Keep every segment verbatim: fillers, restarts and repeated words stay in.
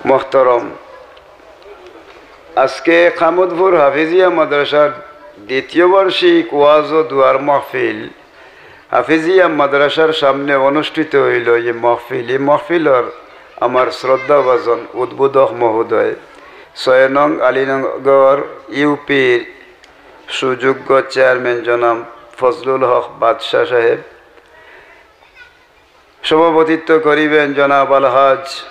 মোহতরম, আজকে কামুদপুর হাফিজিয়া মাদ্রাসার দ্বিতীয় বার্ষিক ওয়াজ ও দোয়ার মাহফিল, হাফিজিয়া মাদ্রাসার সামনে অনুষ্ঠিত অইলো এই মাহফিল। এই মাহফিলর আমার শ্রদ্ধাভাজন উদ্বোধক মহোদয়, ছয় নং আলীনগর ইউপির সুযোগ্য চেয়ারম্যান জনাব ফজলুল হক বাদশা সাহেব, সভাপতিত্ব করিবেন জনাব আলহাজ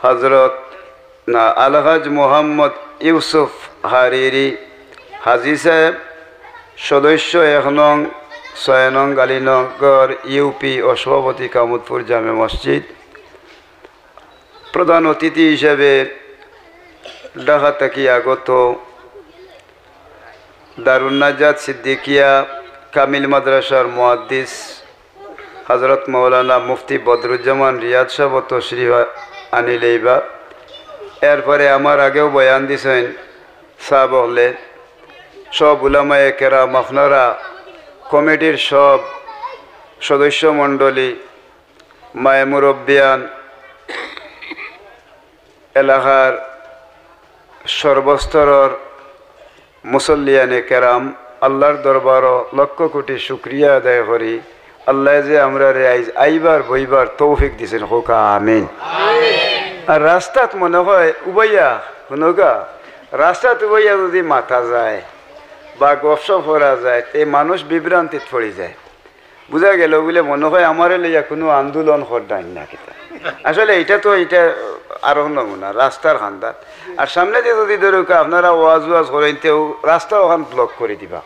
হজরত, না, আলহাজ মোহাম্মদ ইউসুফ হারিরি হাজি সাহেব, সদস্য এক নং, ছয় নং আলীনগর ইউপি ও সভাপতি কামুদপুর জামে মসজিদ। প্রধান অতিথি হিসেবে ঢাকা থাকি আগত দারুন নাজাত সিদ্দিকিয়া কামিল মাদ্রাসার মুহাদ্দিস হজরত মাওলানা মুফতি বদরুজ্জামান রিয়াদ সাহেব তশরিফ আনিলেইবা। এরপরে আমার আগেও বয়ান দিছেন সাহেব হলে, সব উলামায়ে কেরাম, আপনারা কমিটির সব সদস্য মণ্ডলী, মায়ে মুরব্বিয়ান, এলাকার সর্বস্তরর মুসল্লিয়ানে কেরাম, আল্লাহর দরবারো লক্ষ কোটি শুকরিয়া আদায় করি। আল্লায় যে আমরারে আইজ আইবার বইবার তৌফিক দিছেন, কউক্কা আমিন। আর রাস্তাত মনে হয় উবাইয়া, হুনউক্কা, রাস্তাত উবাইয়া যদি মাতা যায় বা গফসফ করা যায়, তে মানুষ বিভ্রান্তিত পড়ি যায়। বুঝা গেল বুলে মনে হয় আমারে লইয়া কুনু আন্দোলন কররা নি না কিতা। আসলে ইটা তো, ইটা আরো নমুনা, রাস্তার কান্দাত। আর সামনেদি যদি ধরউক্কা আপনারা ওয়াজ ওয়াজ করইন, তেউ রাস্তা অখান ব্লক করি দিবা।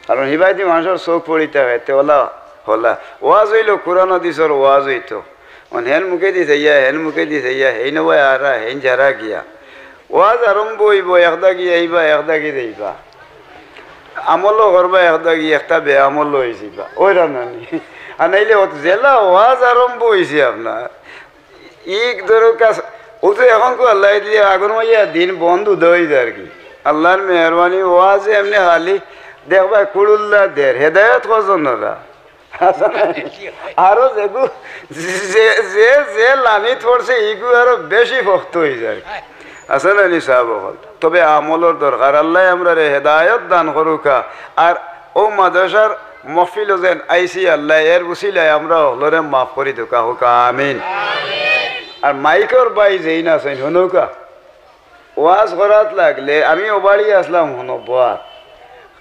কারণ হিবায়দি মানষর চউখ পড়ি থাকে, তে অলা হলা। ওয়াজ অইলো, কোরআন হাদিসর ওয়াজ অইতো। অন হেন মুখেদি চাইয়া, হেন মুখেদি চাইয়া, হেইন অবায় আরা, হেইন যারা গিয়া। ওয়াজ আরম্ভ অইবো, একদাগি আইবা, একদাগি যাইবা। আমলও করবা একদাগি, একটা বেআমলও অইযিবা। অইরা নানি? আর নাইলে অত যেলা ওয়াজ আরম্ভ অইছে আপনার, ই ধরউক্কা, অউ তো অখন কু আল্লায় দিলে আগুন মাইয়া দিন বন্ধ উদা অইযার কি। আল্লাহর মেহেরবানি, ওয়াজে এমনে খালি দেখবায় কুড়ুল্লা দের, হেদায়ত কয়জন অরা? আছে না নি? আরো যেগু, যে, যে, যে লানিত পড়ছে, ইগু আরো বেশি পক্ত অইযার। আছে না নি সাব অকল? তবে আমলর দরকার। আল্লায় আমরারে হেদায়ত দান করউক্কা। আর অউ মাদ্রাসার মহফিলো যেন আইছি আল্লায়, এর উসিলায় আমরা হকলরে মাফ করি দেউক্কা, কউক্কা আমিন। আর মাইকর ভাই যেইন আছইন, হুনউক্কা। ওয়াজ করাত লাগলে, আমি অউ বাড়ি আছলাম হুনো বওয়াত।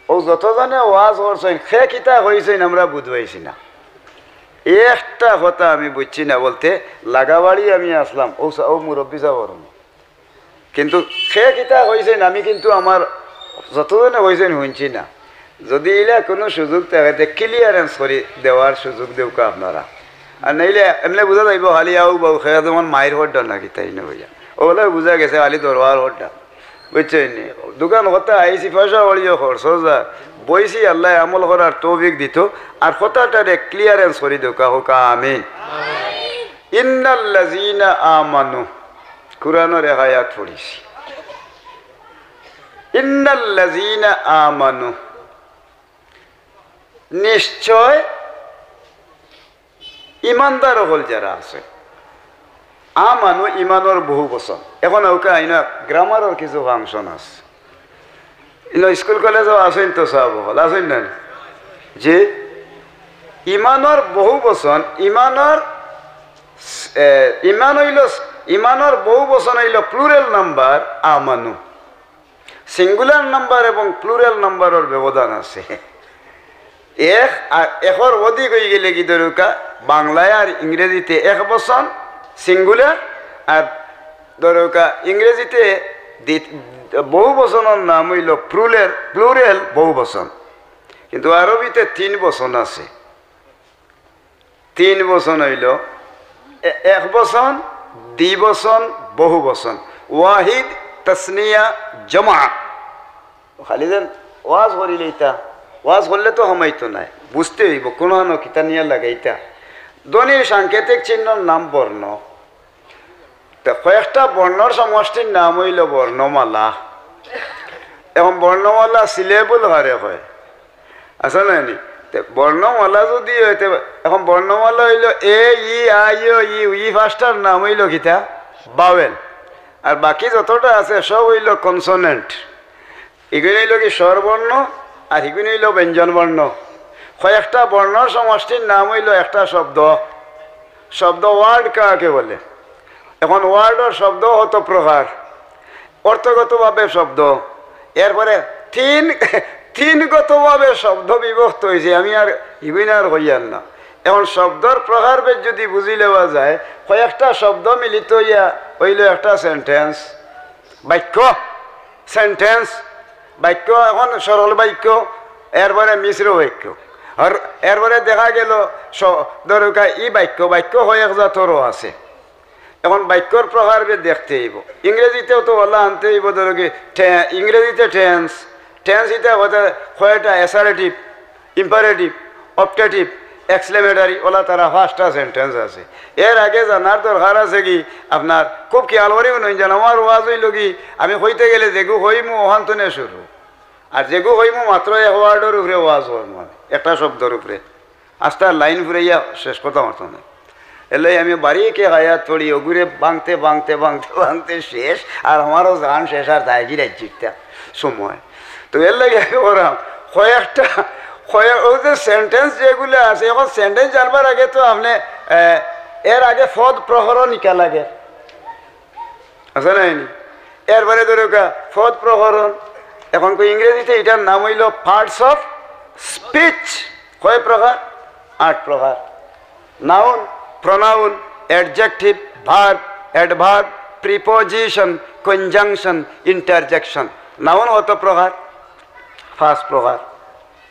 অউ যতজনে ওয়াজ করছইন, কে কিতা কইছইন আমরা বুঝ পাইছি না। একটা কথা আমি বুঝছি না বলতে, লাগা বাড়ি আমি আছলাম, অউ সা-, অউ মুরব্বি সাবর হুনো। কিন্তু কে কিতা কইছইন, আমি কিন্তু আমার যতজনে কইছইন হুনছি না। যদি ইলা কুনু সুযোগ থাকে, তে ক্লিয়ারেন্স করি দেওয়ার সুযোগ দেউক্কা আপনারা। আর নাইলে এমনে বুঝা যাইবো, খালি আউ বাউ খেয়া যেমন মাইর হড্ডা না কিতা ইনো অইয়া। অউ অলা বুঝা গেছে, খালি দরবার হড্ডা। বুঝছইন নি? দোকান কথা আইছি, পয়সা অড়িও খরচ যা। বইছি, আল্লায় আমল করার তৌফিক দিতো। আর কথাটারে ক্লিয়ারেন্স করি দেউক্কা, কউক্কা আমিন। ইন্নাল্লাযীনা আমানু। কোরআনর এক আয়াত পড়ছি। ইন্নাল্লাযীনা আমানু। নিশ্চয় ইমানদার অকল যারা আছে। আমানু ইমানর বহু বচন। অখন অউক্কা ইনো গ্রামারর কিছু ফাংশন আছে। ইনো স্কুল কলেজো আছইন তো সাব অকল, আছইন না নি? জি, ইমানর বহু বচন, ইমানর, এ, ইমান অইলো, ইমানর বহু বচন অইলো প্লুরাল নাম্বার আমানু। সিঙ্গুলার নাম্বার এবং প্লুরাল নাম্বারর ব্যবধান আছে। এক আর একর অধিক অইগেলে কি ধরউক্কা, বাংলায় আর ইংরেজিতে এক বচন সিঙ্গুলার, আর ধরউক্কা ইংরেজিতে দি-, বহু বচনর নাম অইলো প্লুরাল, প্লুরাল বহু বচন। কিন্তু আরবিতে তিন বচন আছে। তিন বচন অইলো, এ-, এক বচন, দ্বি বচন, বহু বচন। ওয়াহিদ, তাসনিয়া, জমা। খালি যেন ওয়াজ করিলে ইতা, ওয়াজ করলে তো হামাইতো নায়, বুঝতে অইবো কুনখানো কিতা নিয়া লাগাইতা। ধ্বনির সাংকেতিক চিহ্নর নাম বর্ণ। তে কয়েকটা বর্ণর সমষ্টির নাম অইলো বর্ণমালা। অখন বর্ণমালা সিলেবল কারে কয়? আছে না নি? তে বর্ণমালা যদি অয়, তে অখন বর্ণমালা অইলো এ, ই, আ, ই, ও, ই, ই পাঁচটার নাম অইলো কিতা? ভাওয়েল। আর বাকি যতটা আছে সব অইলো কনসোনেন্ট। ইগুইন অইলো কি স্বরবর্ণ, আর ইগুইন অইলো ব্যঞ্জনবর্ণ। কয়েকটা বর্ণর সমষ্টির নাম অইলো একটা শব্দ। শব্দ ওয়ার্ড কাকে বলে? এখন ওয়ার্ডর শব্দ কত প্রকার, অর্থগতভাবে শব্দ, এরপরে তিন তিনগতভাবে শব্দ বিভক্ত অইছে। আমি আর ইগুইন আর কইয়ার না। এখন শব্দর প্রকারভেদ যদি বুঝি লওয়া যায়, কয়েকটা শব্দ মিলিত অইয়া অইলো একটা সেন্টেন্স, বাক্য, সেন্টেন্স, বাক্য। এখন সরল বাক্য, এরপরে মিশ্র বাক্য, আর এরপরে দেখা গেল স-, ধরুকা ই বাক্য, বাক্য কয়েক জাতরও আছে। এখন বাক্যর প্রকারভেদ দেখতে অইবো। ইংরেজিতেও তো অলা আনতে অইবো, ধরো কি টে-, ইংরেজিতে টেন্স, টেন্স ইতা কয়টা? কয়টা? অ্যাসার্টিভ, ইম্পারেটিভ, অপটেটিভ, এক্সক্লেমেটরি, অলা তারা পাঁচটা সেন্টেন্স আছে। এর আগে জানার দরকার আছে কি আপনার? খুব খেয়াল করি হুনইন যেন, আমার ওয়াজ অইলো কি, আমি কইতে গেলে যেগু কইমু অখান থনে শুরু, আর যেগু কইমু মাত্র এক ওয়ার্ডর উপরে ওয়াজ করমু আমি, একটা শব্দর উপরে। আস্তা লাইন ফুরাইয়া শেষ করতাম পারতাম না। এরলাগি আমি বারিকে আয়াত পড়ি, অগুরে ভাঙতে, ভাঙতে, ভাঙতে, ভাঙতে শেষ, আর আমারও জান শেষ, আর তাই কি রাজ্যিকটা সময়। তো এরলাগি আমি করাম, কয়েকটা, কয়েক, অউ যে সেন্টেন্স যেগুলা আছে, এখন সেন্টেন্স জানবার আগে তো আপনে, এ, এর আগে পদ প্রকরণ ইকা লাগে। আছে না নি? এরপরে ধরুকা পদ প্রকরণ। এখন কই ইংরেজিতে ইটার নাম অইলো পার্টস অফ স্পিচ। কয় প্রকার? আট প্রকার। Noun, pronoun, adjective, verb, adverb, preposition, conjunction, interjection. Noun কত প্রকার? পাঁচ প্রকার।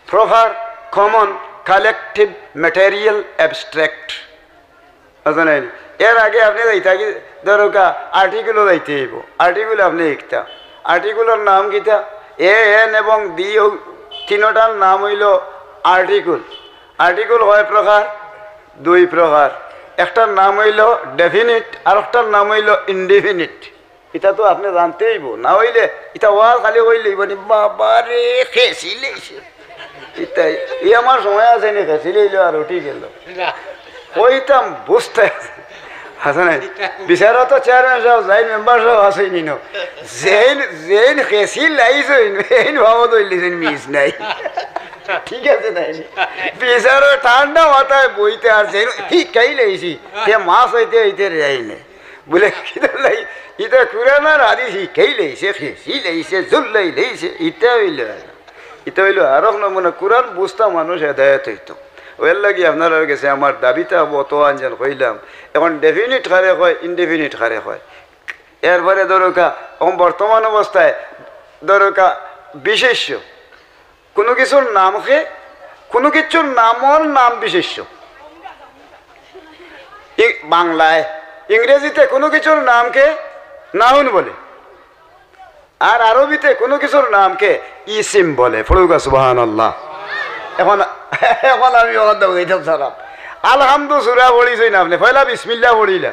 Proper, common, collective, material, abstract. বুঝছইন নি? এর আগে আপনে যাইতা কি, ধরুকা আর্টিকলো যাইতে অইবো, আর্টিকল আপনে হিকতা। আর্টিকলর নাম কিতা? এ, এন এবং দি, অউ তিনোটার নাম অইলো আর্টিকল। আর্টিকল কয় প্রকার? দুই প্রকার। একটার নাম অইলো ডেফিনিট, আর একটার নাম অইলো ইনডেফিনিট। ইতা তো আপনে জানতে অইবো, না অইলে ইতা ওয়াজ খালি কইলে অইবো নি, বাবা রে, খেসি লইছে। ইতা, ই আমার সময় আছে নি, খেসি লইলো আর উঠি গেল। না। কইতাম বুঝতে আছে। আছে নাই? বিচারো তো চেয়ারম্যান সাব, যেইন মেম্বার সাব আছে নি ন। যেইন, যেইন খেসি লাইছইন, এইন বাবদ অইলে যেইন মিস নাই। ঠিক আছে নাই? বিচারো ঠান্ডা মাথায় বইতে আর যেইন হিকাই লাইছি, তে মাছ অইতে অইতে রেহাই নাই। বুলে, কিতা লাই? ইতা কুরআন আর হাদিস হিকাই লাইছে, খেসি লাইছে, জুল্লাই লাইছে, ইতা অইলো। ইতা অইলো আরক নমুনা, কুরআন বুঝতা মানুষ হেদায়েত অইতো। অউ এরলাগি আপনারার গেছে আমার দাবিতা অত আনজান কইলাম। এখন ডেফিনিট কারে কয়, ইনডেফিনিট কারে কয়। এরপরে ধরুকা, এখন বর্তমান অবস্থায় ধরুকা বিশেষ্য। কুনু কিছুর নামকে, কুনু কিছুর নামর নাম বিশেষ্য। ই-, বাংলায়, ইংরেজিতে কুনু কিছুর নামকে নাউন বলে, আর আরবিতে কুনু কিছুর নামকে ইসিম বলে। পড়ুকা সুবহানাল্লাহ। এখন, এখন আমি ওখান থেকে যাইতাম সালাম। আলহামদু সুরা পড়িছইন আপনে, পয়লা বিসমিল্লাহ পড়িলা।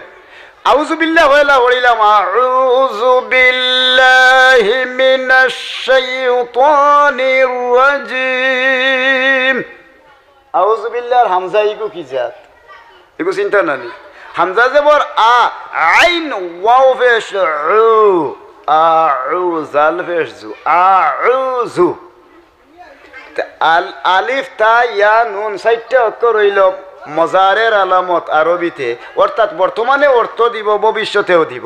আউযুবিল্লাহ পয়লা পড়িলাম, আউযু বিল্লাহি মিনাশ শাইতানির রাজিম। আউযুবিল্লাহর হামজা ইগু কি জাত? ইগু চিন্তা নানি? হামজা জবর আ, আইন ওয়াও পেশ উ, আ উ, জাল পেশ জু, আউযু। তে আল-, আলিফ, তা, ইয়া, নুন, চাইরটা অক্ষর অইলো মজারের আলামত আরবিতে, অর্থাৎ বর্তমানে অর্থ দিব, ভবিষ্যতেও দিব,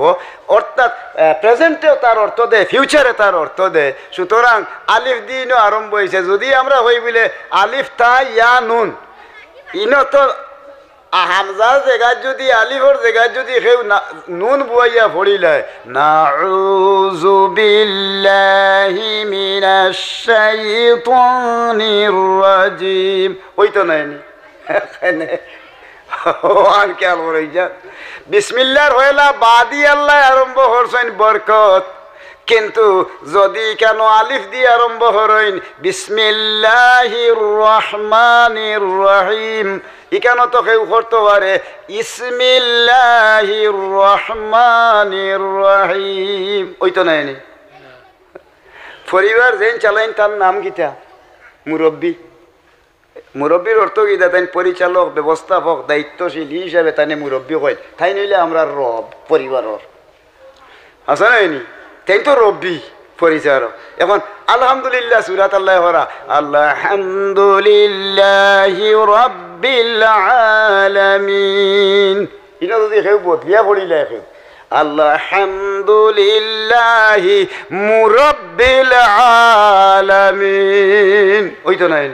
অর্থাৎ, আহ, প্রেজেন্টেও তার অর্থ দেয়, ফিউচারে তার অর্থ দেয়। সুতরাং আলিফ দি ইনো আরম্ভ অইছে। যদি আমরা কই বুলে আলিফ, তা, ইয়া, নুন, ইনো তো আ, হামজার জাগাত যদি, আলিফর জাগাত যদি কেউ না, নুন বওয়াইয়া পড়িলায়, নাউযু বিল্লাহি মিনাশ শাইতানির রাজিম, অইতো নায় নি? অখান খেয়াল করি যা। বিসমিল্লাহর পয়লা বা দি আল্লায় আরম্ভ করছইন বরকত, কিন্তু যদি কেন আলিফ দি আরম্ভ করইন, বিসমিল্লাহির রহমানির রহিম, ইখানো তো কেউ করতো পারে, ইসমিল্লাহির রহমানির রহিম। অইতো নায় নি? পরিবার যেইন চালাইন, তার নাম কিতা? মুরব্বি। মুরব্বির অর্থ কিতা? তাইন পরিচালক, ব্যবস্থাপক, দায়িত্বশীল, ই হিসাবে তাইনে মুরব্বি কইন। তাইন অইলা আমরার রব পরিবারর। আছে না নি? তাইন তো রব্বি পরিচয় আরো। এখন আলহামদুলিল্লাহ সুরাত আল্লাহ করা, আলহামদুলিল্লাহি রাব্বিল আলামিন। ইটা যদি কেউ বদলিয়া পড়িলে কেউ, আলহামদুলিল্লাহি মুরাব্বিল আলামিন। ওই তো নাই।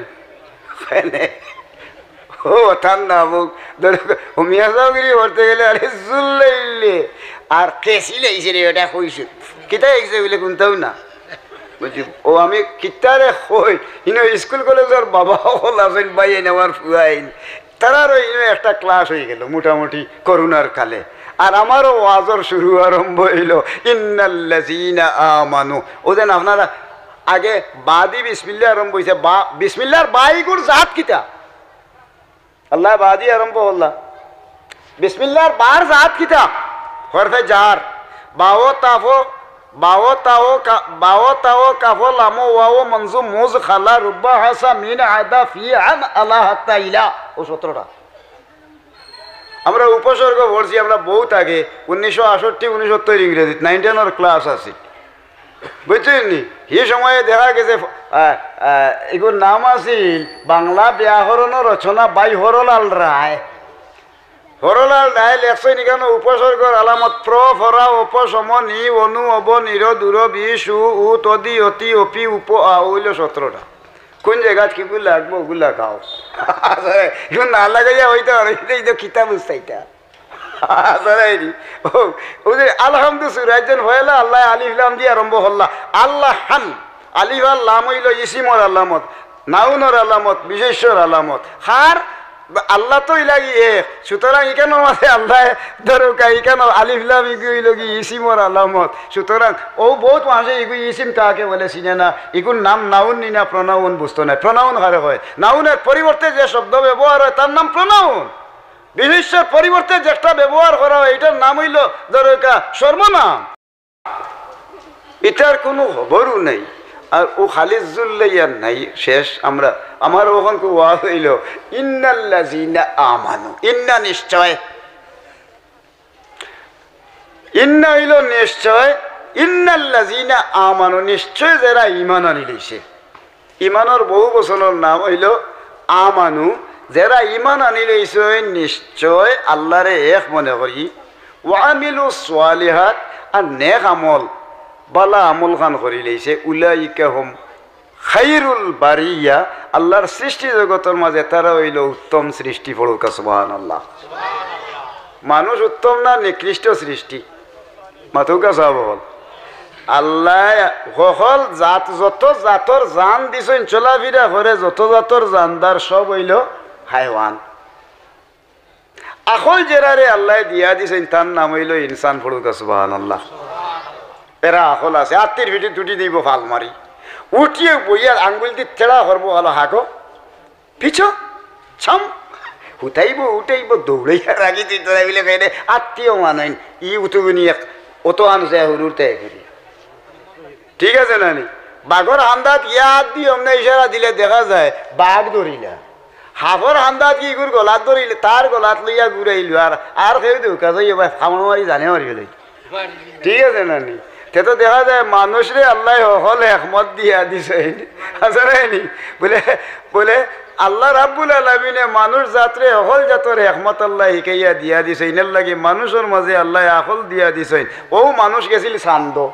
ও, তার নাম হোক। ধরো, ও মিয়া সাহেবগিরি করতে গেলে, আরে জুল্লাইলে আর কেসি লাইছে রে, ওটা কইছে। কিতা এগছে বলে কোনটাও না। বুঝছি, ও আমি কিতারে কই, ইনো স্কুল কলেজর বাবা হকল আছইন, ভাই আইন, আমার ফুয়া আইন। তারারও ইনো একটা ক্লাস অইগেল মোটামুটি করোনার কালে। আর আমারও ওয়াজর শুরু আরম্ভ অইলো, ইন্নাল্লাযীনা আমানু। ও যেন আপনারা আগে বাদি বিসমিল্লাহ আরম্ভ অইছে, বা-, বিসমিল্লাহর বাইগুর জাত কিতা? আল্লাহ বাদি আরম্ভ করলা। বিসমিল্লাহর বার জাত কিতা? হরফে জার। বাও তাফো, বাও তাও কা-, বাও তাও কাফো লামো ওয়াও মনজু মুজ খালা রুব্বা হাসা মিন আদা ফি আন আলা হাত্তা ইলা। ও সতেরোটা। আমরা উপসর্গ পড়ছি, আমরা বহুত আগে, উনিশশো আটষট্টি, উনসত্তর ইংরেজিত, নাইন টেনর ক্লাস আছে। বুঝছইন নি? হি সময়ে দেখা গেছে, আ, আ, এগুর নাম আছিল বাংলা ব্যাকরণ রচনা by হরলাল রায়। হরলাল রায় লেখছইন ইখানো উপসর্গর আলামত প্র, ফরা, অপশম, নি, অনু, অব, নির, দুর, বি, সু, উ, তদি, অতি, অপি, উপ, আ, অইলো সতেরোটা। কোন জাগাত কিগু লাগবো, ওগুলা গাও। ইগুন না লাগাইয়া অইতো পারে, ইটা, ইটা কিতা বুঝতাইতা? হাছাড়াই নি। ও, ও যে আলহামদু সুরাত যেন পয়লা আল্লাহ আলিফ লাম দিয়া আরম্ভ করলা। আল্লাহান। আলিফ আর লাম অইলো ইসিমর আলামত, নাউনর আলামত, বিশেষ্যর আলামত। কার? আল্লাহ তো ইলাগি এক। সুতরাং ইখানর মাঝে আল্লাহ ধরুকা, ইখানর আলিফ লাম ইগু অইলো গি ইসিমর আলামত। সুতরাং ও বহুত মানষে ইগু ইসিম কাকে বলে চিনে না, ইগুর নাম নাউন নি না প্রোনাউন বুঝতো না। প্রোনাউন কারে কয়? নাউনের পরিবর্তে যে শব্দ ব্যবহার হয় তার নাম প্রোনাউন। বিশেষ্যর পরিবর্তে যেটা ব্যবহার করা হয়, এটার নাম অইলো ধরুকা সর্বনাম। ইটার কুনু খবরও নাই। আর ও খালিদ জুল্লাইয়ার নাই, শেষ। আমরা, আমার অখন কু ওয়াজ অইলো, ইন্নাল্লাযীনা আমানু, ইন্না নিশ্চয়, ইন্না অইলো নিশ্চয়, ইন্নাল্লাযীনা আমানু, নিশ্চয় যেরা ঈমান আনিলাইছে। ঈমানর বহু বচনর নাম অইলো আমানু, যেরা ঈমান আনিলাইছইন নিশ্চয় আল্লারে এক মনে করি, ওয়া আমিলুস সালিহাত, আর নেক আমল, বালা আমল খান করিলাইছে, উলাইকা হুম খাইরুল বারিয়া, আল্লার সৃষ্টি জগতর মাঝে তারা অইলো উত্তম সৃষ্টি। পড়ুকা সুবহানাল্লাহ। মানুষ উত্তম না নিকৃষ্ট সৃষ্টি? মাতুকা সাব অকল। আল্লায় হকল জাত, যত জাতর জান দিছইন, চলাফিরা করে যত জাতর জানদার, সব অইলো হায়ওয়ান। আকল যেরারে আল্লায় দিয়া দিছইন, তার নাম অইলো ইনসান। পড়ুকা সুবহানাল্লাহ। এরা আকল আছে, আত্তির পিঠিত উঠি দিবো ফাল মারি, উঠিয়া বইয়া আঙ্গুল দি তেড়া করবো, ভালো হাগো, পিছো, ছাম, হুতাইবো, উঠাইবো, দৌড়াইয়া রাখি দিত না বলে কেনে আত্তিও মানইন, ই উতুগুনি এক, অত আনছে হুরুর তে করি। ঠিক আছে না নি? বাঘর হান্দাত ইয়া আত দি অমনে ইশারা দিলে দেখা যায় বাঘ ধরিলা। হাফর হান্দাত কি ইগুর গলাত ধরিলে, তার গলাত লইয়া ঘুরাইলো। আর, আর কেউ দেউকা যাইও ভাই, ফামড় মারি জানে মারি ফেলাই। ঠিক আছে না নি? তে তো দেখা যায় মানুষরে আল্লায় হকল হেকমত দিয়া দিছইন। আছে না নি? বলে, বলে আল্লাহ রাব্বুল আলামিনে মানুষ জাতরে হকল জাতর হেকমত আল্লায় হিকাইয়া দিয়া দিছইন। এর লাগি মানুষর মাঝে আল্লায় আকল দিয়া দিছইন। ও মানুষ গেছিল চান্দো।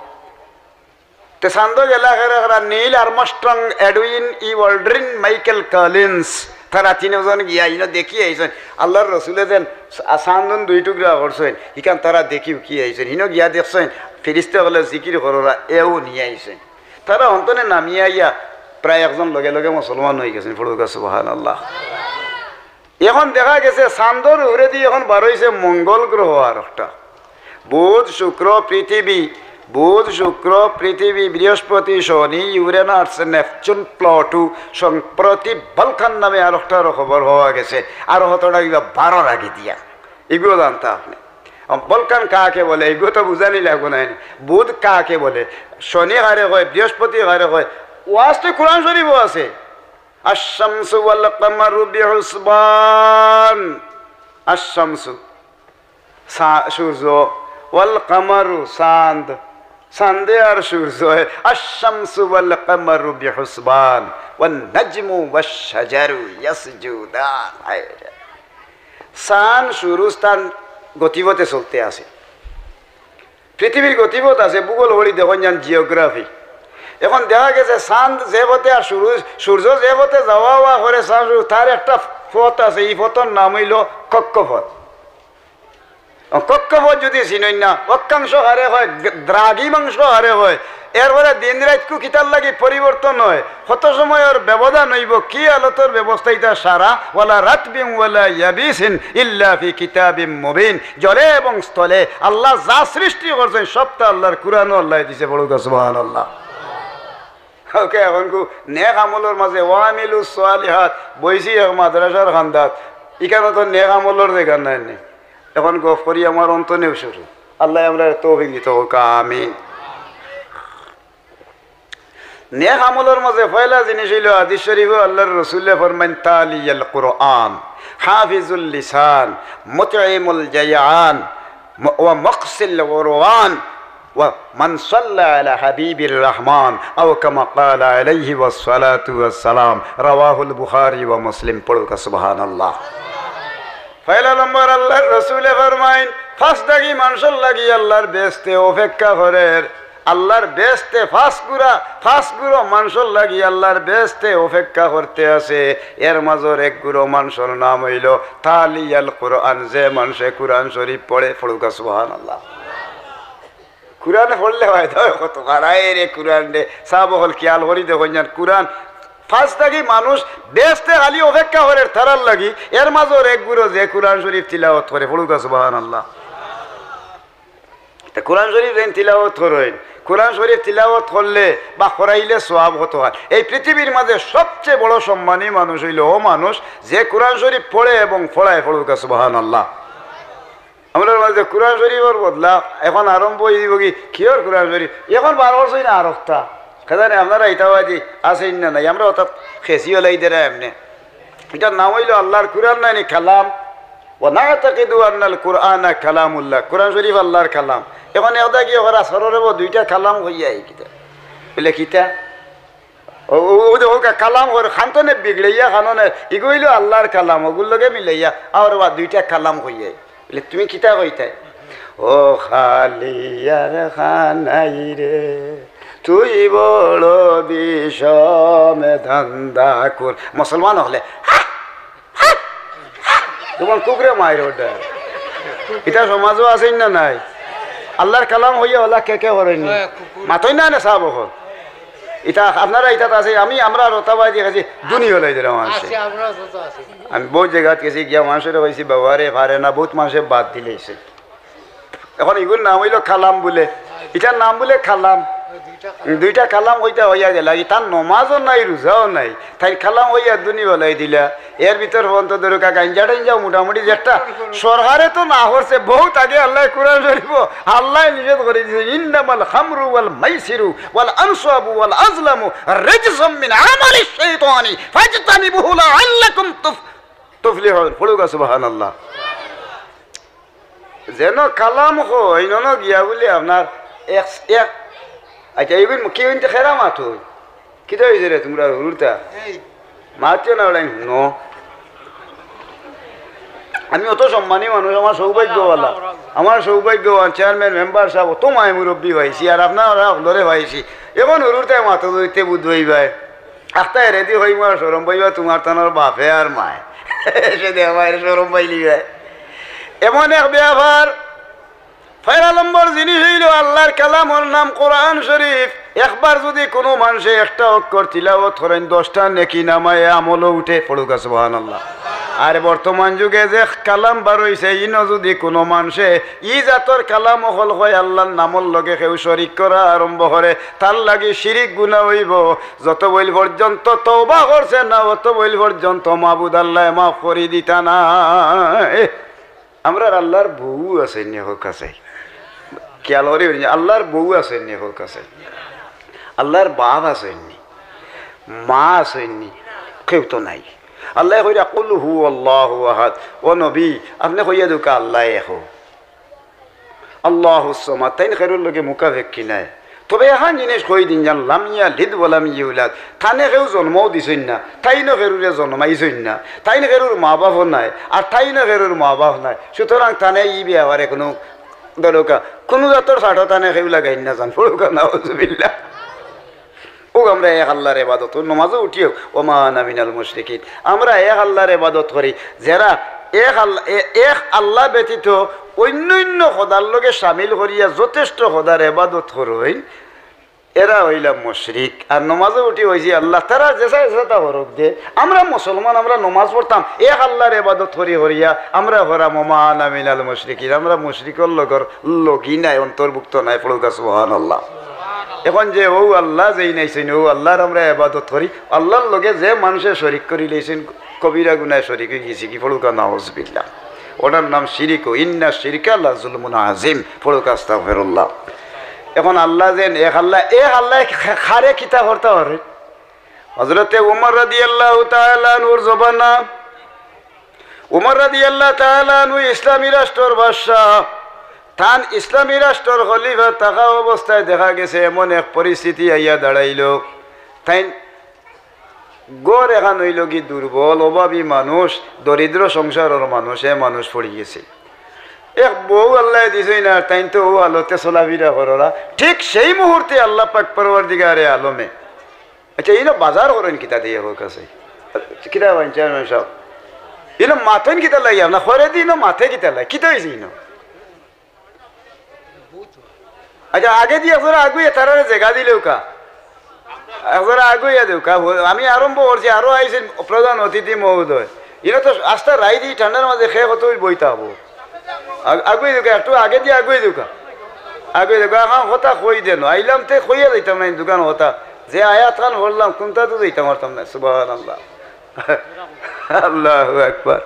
তে চান্দো গেলা কেরা কেরা? নীল আর্মস্ট্রং, এডউইন ই ওয়ালড্রিন, মাইকেল কলিন্স। তারা তিনজন গিয়া ইনো দেখি আইছইন। আল্লাহর রসুলে যেন চা-, চান্দন দুই টুকরা করছইন, ইখান তারা দেখি উকি আইছইন। হিনো গিয়া দেখছইন, ফিরিস্তা অকলে জিকির কররা, এও নিয়া আইছইন। তারা হন্তনে নামিয়া আইয়া প্রায় একজন লগে লগে মুসলমান অইগেছইন। পড়ুকা সুবহানাল্লাহ। এখন দেখা গেছে চান্দর উপরেদি এখন বারইছে মঙ্গল গ্রহ আর একটা। বুধ, শুক্র, পৃথিবী, বুধ, শুক্র, পৃথিবী, বৃহস্পতি, শনি, ইউরেনাস, নেপচুন, প্লুটো, সম্প্রতি বলকান নামে আর একটারও খবর পাওয়া গেছে। আর হতটা কিবা বারোর আগে দিয়া। এগুলো জানতা আপনে। আর বলকান কাকে বলে, এগুলো তো বুঝানি লাগবো না। বুধ কাকে বলে, শনি কারে কয়, বৃহস্পতি কারে কয়, ওয়াজ তো কোরআন শরীফও আছে। আশ-শামসু ওয়াল কামারু বিহুসবান। আশ-শামসু, সা-, সূর্য, ওয়াল কামারু, চান্দ, চান্দে আর সূর্যে। আশ-শামসু ওয়াল কামারু বিহুসবান, ওয়ান নাজমু ওয়াশ শাজারু ইয়াসজুদান। হায় রে। চান্দ, সূর্য তান গতিপথে চলতে আছে। পৃথিবীর গতিপথ আছে, ভূগোল পড়ি দেখইন যান, জিওগ্রাফি। এখন দেখা গেছে চান্দ যে পথে আর সূর্য, সূর্য যে পথে যাওয়া আওয়া করে, চান্দ, সূর্য, তার একটা পথ আছে, ই পথর নাম অইলো কক্ষপথ। কক্ষপথ যদি চিনইন না, অক্ষাংশ কারে কয়, দ্রাঘিমাংশ কারে কয়, এরপরে দিন রাইতকু কিতার লাগি পরিবর্তন অয়, কত সময় ওর ব্যবধান অইবো, কি হালতর ব্যবস্থা ইতা সারা, ওয়ালা রাতবিন ওয়ালা ইয়াবিসিন ইল্লা ফি কিতাবিম মুবিন। জলে এবং স্থলে আল্লায় যা সৃষ্টি করছইন, সবটা আল্লার কুরআনো আল্লায় দিছে। পড়ুক্কা সুবহানাল্লাহ। ওকে, এখন কু নেক আমলর মাঝে ওয়ামিলুস সালিহাত, বইছি এক মাদ্রাসার কান্দাত, ইখানো তো নেক আমলর জাগা নাই নি। এখন গফ করি আমার অন্তনেও শুরু। আল্লায় আমরারে তৌফিক দিতা হউক্কা, আমিন। নেক আমলর মাঝে পয়লা জিনিস অইলো, হাদিস শরীফো আল্লার রসুলে ফরমাইন, তালিয়াল কুরআন, হাফিজুল লিসান, মুতইমুল জাইআন, ম-, ওয়া মুকসিল গুরওয়ান, ওয়া মান সাল্লা আলা হাবিবির রহমান, আও কামা ক্বালা আলাইহি ওয়াসসালাতু ওয়াসসালাম। রাওয়াহুল বুখারী ওয়া মুসলিম। পড়ুক্কা সুবহানাল্লাহ। পয়লা নম্বর, আল্লার রসুলে ফরমাইন, পাঁচ দাগি মানষর লাগি আল্লার বেহেস্তে অপেক্ষা করের। আল্লার বেহেস্তে পাঁচ গুরা, পাঁচ গুরু মানষর লাগি আল্লার বেহেস্তে অপেক্ষা করতে আছে। এর মাজর এক গুরু মানষর নাম অইলো তালিয়াল কুরআন, যে মানষে কুরআন শরীফ পড়ে। পড়ুক্কা সুবহানাল্লাহ। কুরআন পড়লে ফায়দা অয় কত, হারায় রে কুরআন রে। সাব অকল খিয়াল করি দেখইন যান, কুরআন পাঁচ দাগি মানুষ বেহেস্তে খালি অপেক্ষা করের তারার লাগি, এর মাজর এক গুরু যে কুরআন শরীফ তিলাওত করে। পড়ুক্কা সুবহানাল্লাহ। তে কুরআন শরীফ যেইন তিলাওত করইন, কুরআন শরীফ তিলাওত করলে বা করাইলে সওয়াব কত অয়। এই পৃথিবীর মাঝে সবচেয়ে বড় সম্মানী মানুষ অইলো অউ মানুষ যে কুরআন শরীফ পড়ে এবং পড়ায়। পড়ুক্কা সুবহানাল্লাহ। আমরার মাঝে কুরআন শরীফর বদলা এখন আরম্ভ অইবো কি, কিওর কুরআন শরীফ? এখন বার করছইন না আরোকটা। কে জানে আপনারা ইতা বাদি আছইন না নাই, আমরা অর্থাৎ খেছি ওলাই দেরা এমনে। ইটার নাম অইলো আল্লার কুরআন নায় নি, কালাম। ওয়া না'তাকিদু আন্নাল কুরআনা কালামুল্লাহ, কুরআন শরীফ আল্লার কালাম। এখন একদাগি অকরা সররে বো দুইটা কালাম কইয়া আই কিতা? বলে কিতা? ও, ও, ও দেখো কা-, কালাম কর, খান তো নে বিগড়াইয়া খানো নে, ইগু অইলো আল্লার কালাম, অগুর লগে মিলাইয়া, আর বা দুইটা কালাম কইয়া আই। বলে, তুমি কিতা কইতায়? ও খালি আর খানাই রে, তুই বড় বিষম ধান্দা কর। মুসলমান অকলে, হা? হা? হা? তোমার কুকুরে মাইর ওটা। ইতা সমাজো আছইন না নাই? আল্লার কালাম কইয়া অলা কে কে করইন নি? হ্যাঁ, কুকুর। মাতইন না নে সাব অকল। ইতা আপনারা ইতাত আছে, আমি, আমরা রতাবাই দেখছি, দুনি ওলাই দিলাম আছে। আছে, আমরা তো আছে। আমি বউত জাগাত গেছি, গিয়া মানষরে কইছি, বাবা রে, পারে না, বউত মানষে বাদ দিলাইছে। এখন ইগুর নাম অইলো কালাম বুলে, ইটার নাম বুলে কালাম। দুইটা কালাম কইতা অইয়া গেলা, ইতার নমাজও নাই, রুজাও নাই, তাইর কালাম কইয়া দুনি ওলাই দিলা। এর ভিতর পর্যন্ত ধরুক্কা গাঞ্জা টাঞ্জাও মোটামুটি যেটা সরকারে তো না করছে, বউত আগে আল্লায় কুরআন শরীফো আল্লায় নিষেধ করি দিছে, ইন্নামাল খামরু ওয়াল মাইসিরু ওয়াল আনসাবু ওয়াল আজলামু রিজসুম মিন আমালিশ শাইতানি ফাজতানিবুহু লাআল্লাকুম তুফ-, তুফলিহুন। পড়ুক্কা সুবহানাল্লাহ। যেন কালাম কইন, অনো গিয়া বুলে আপনার এক, এক, আচ্ছা, ইগুইন কি অইন তে খেরা মাত অইন? কিতা অইছে রে তুমরার হুরুতা? এই। মাতিও না ওলাই, হুনো। আমি অত সম্মানী মানুষ, আমার সৌভাগ্যওয়ালা। আমার সৌভাগ্যবান চেয়ারম্যান, মেম্বার সাব, অত মায় মুরব্বি পাইছি, আর আপনারা হকলরে পাইছি। এখন হুরুতায় মাতো দইতে বুধ ভাই ভাই। আখতা এরেদি কইমু আর শরম পাইবা তুমার তানর বাপে আর মায়। সে দে আমার শরম পাইলি ভাই। এমন এক ব্যাপার, পয়লা নম্বর জিনিস অইলো আল্লার কালামর নাম কোরআন শরীফ। একবার যুদি কুনু মানষে একটা অক্ষর তিলাওত করইন, দশটা নেকি নামায় আমলও উঠে, পড়ুক্কা সুবহানাল্লাহ। আর বর্তমান যুগে যে কালাম বার অইছে, ইনো যুদি কুনু মানষে ই জাতর কালাম অকল কয়, আল্লার নামর লগে কেউ শরিক করা আরম্ভ করে, তার লাগি শিরিক গুনা অইবো। যত বইল পর্যন্ত তওবা করছে না, অত বইল পর্যন্ত মাবুদ আল্লায় মাফ করি দিতা না। এ, আমরার আল্লার বউ আছইন নি, হক আছে। খেয়াল করি বলি, আল্লার বউ আছইন নি, হক আছে। আল্লার বাপ আছইন নি, মা আছইন নি, কেউ তো নাই। আল্লায় কইরা, "কুল হু আল্লাহু আহাদ।" ও নবী, আপনে কইয়া দেউক্কা আল্লায় এক। আল্লাহুস সামাদ, তাইন কেউর লগে মুখাপেক্ষী নায়। তবে এখান জিনিস কই দিন যান, লাম ইয়ালিদ ওয়া লাম ইউলাদ, তানে কেউ জন্মও দিছইন না, তাইনও কেউরে জন্মাইছইন না, তাইন কেউর মা বাপও নায়, আর তাইনও কেউর মা বাপ নায়। সুতরাং তানে ই ব্যাপারে কুনু দরকার, কুনু জাতর ছাটো তানে কেউ লাগাইন না যান, পড়ুক্কা নাউজুবিল্লাহ। ও আমরা এক আল্লাহর ইবাদত, ও নমাজও উঠিও, ওমা আনা মিনাল মুশরিকিন। আমরা এক আল্লাহর ইবাদত করি, যারা এক আল্লাহ, এ-, এক আল্লাহ ব্যতীত অন্য অন্য খোদার লগে শামিল করিয়া যথেষ্ট খোদার ইবাদত করইন, এরা অইলা মুশরিক। আর নমাজও উঠি অইছি আল্লাহ, তারা যেছা যেছা তা করউক দে, আমরা মুসলমান, আমরা নমাজ পড়তাম, এক আল্লাহর ইবাদত করি করিয়া আমরা করাম ওমা আনা মিনাল মুশরিকিন, আমরা মুশরিকর লগর লগি নাই, অন্তর্ভুক্ত নাই, পড়ুক্কা সুবহানাল্লাহ। এখন যে ও আল্লাহ যেইন আইছইন, ও আল্লাহর আমরা ইবাদত করি, আল্লাহর লগে যে মানষে শরিক করি লইছইন, কবিরা গুনায় শরিক অইগেছি গি, পড়ুক্কা নাউজুবিল্লাহ। ওটার নাম শিরিক, ইন্না শিরকা লা জুলমুন আজিম, পড়ুক্কা আস্তাগফিরুল্লাহ। এখন আল্লাহ যেইন এক আল্লাহ, এক আল্লাহ খা-, খারে কিতা করতা পারে? হযরতে উমর রাদিয়াল্লাহু তাআলা আনহুর জমানা, উমর রাদিয়াল্লাহু তাআলা আনহু ইসলামী রাষ্ট্রর বাদশা, তান ইসলামী রাষ্ট্রর খলিফা থাকা অবস্থায় দেখা গেছে এমন এক পরিস্থিতি আইয়া দাঁড়াইল, তাইন ঘর এখান অইল গি দুর্বল, অভাবী মানুষ, দরিদ্র সংসারর মানুষ, এ মানুষ পড়ি গেছে। এক বউ আল্লায় দিছইন না, তাইন তো ও হালতে চলাফিরা কররা। ঠিক সেই মুহূর্তে আল্লাহ পাক পরওয়ারদিগারে আলমে, আচ্ছা, ইনো বাজার করইন কিতা দিয়া, কউক্কা চাই? কিতা কইন চেয়ারম্যান সাব? ইনো মাতইন কিতার লাগি? আপনার খয়রাদি ইনো মাতে কিতার লাগি? কিতা অইছে ইনো? আচ্ছা, আগেদি একজরা আগুইয়া তারারে জেগা দিলেউক্কা। একজরা আগুইয়া দেউক্কা। আমি আরম্ভ করছি, আরো আইছইন প্রধান অতিথি মহোদয়। ইনো তো আস্তা রাইত ঠান্ডার মাঝে কে কতই বইতা অইবো। আগ-, আগুই দেউক্কা, একটু আগেদি আগুই দেউক্কা। আগুই দেউক্কা, অখন কথা কই দেন। আইলাম তে কইয়া যাইতাম না, দুখান কথা। যে আয়াত খান পড়লাম, কুনটাত তো যাইতাম পারতাম না। সুবহানাল্লাহ। আল্লাহু আকবার।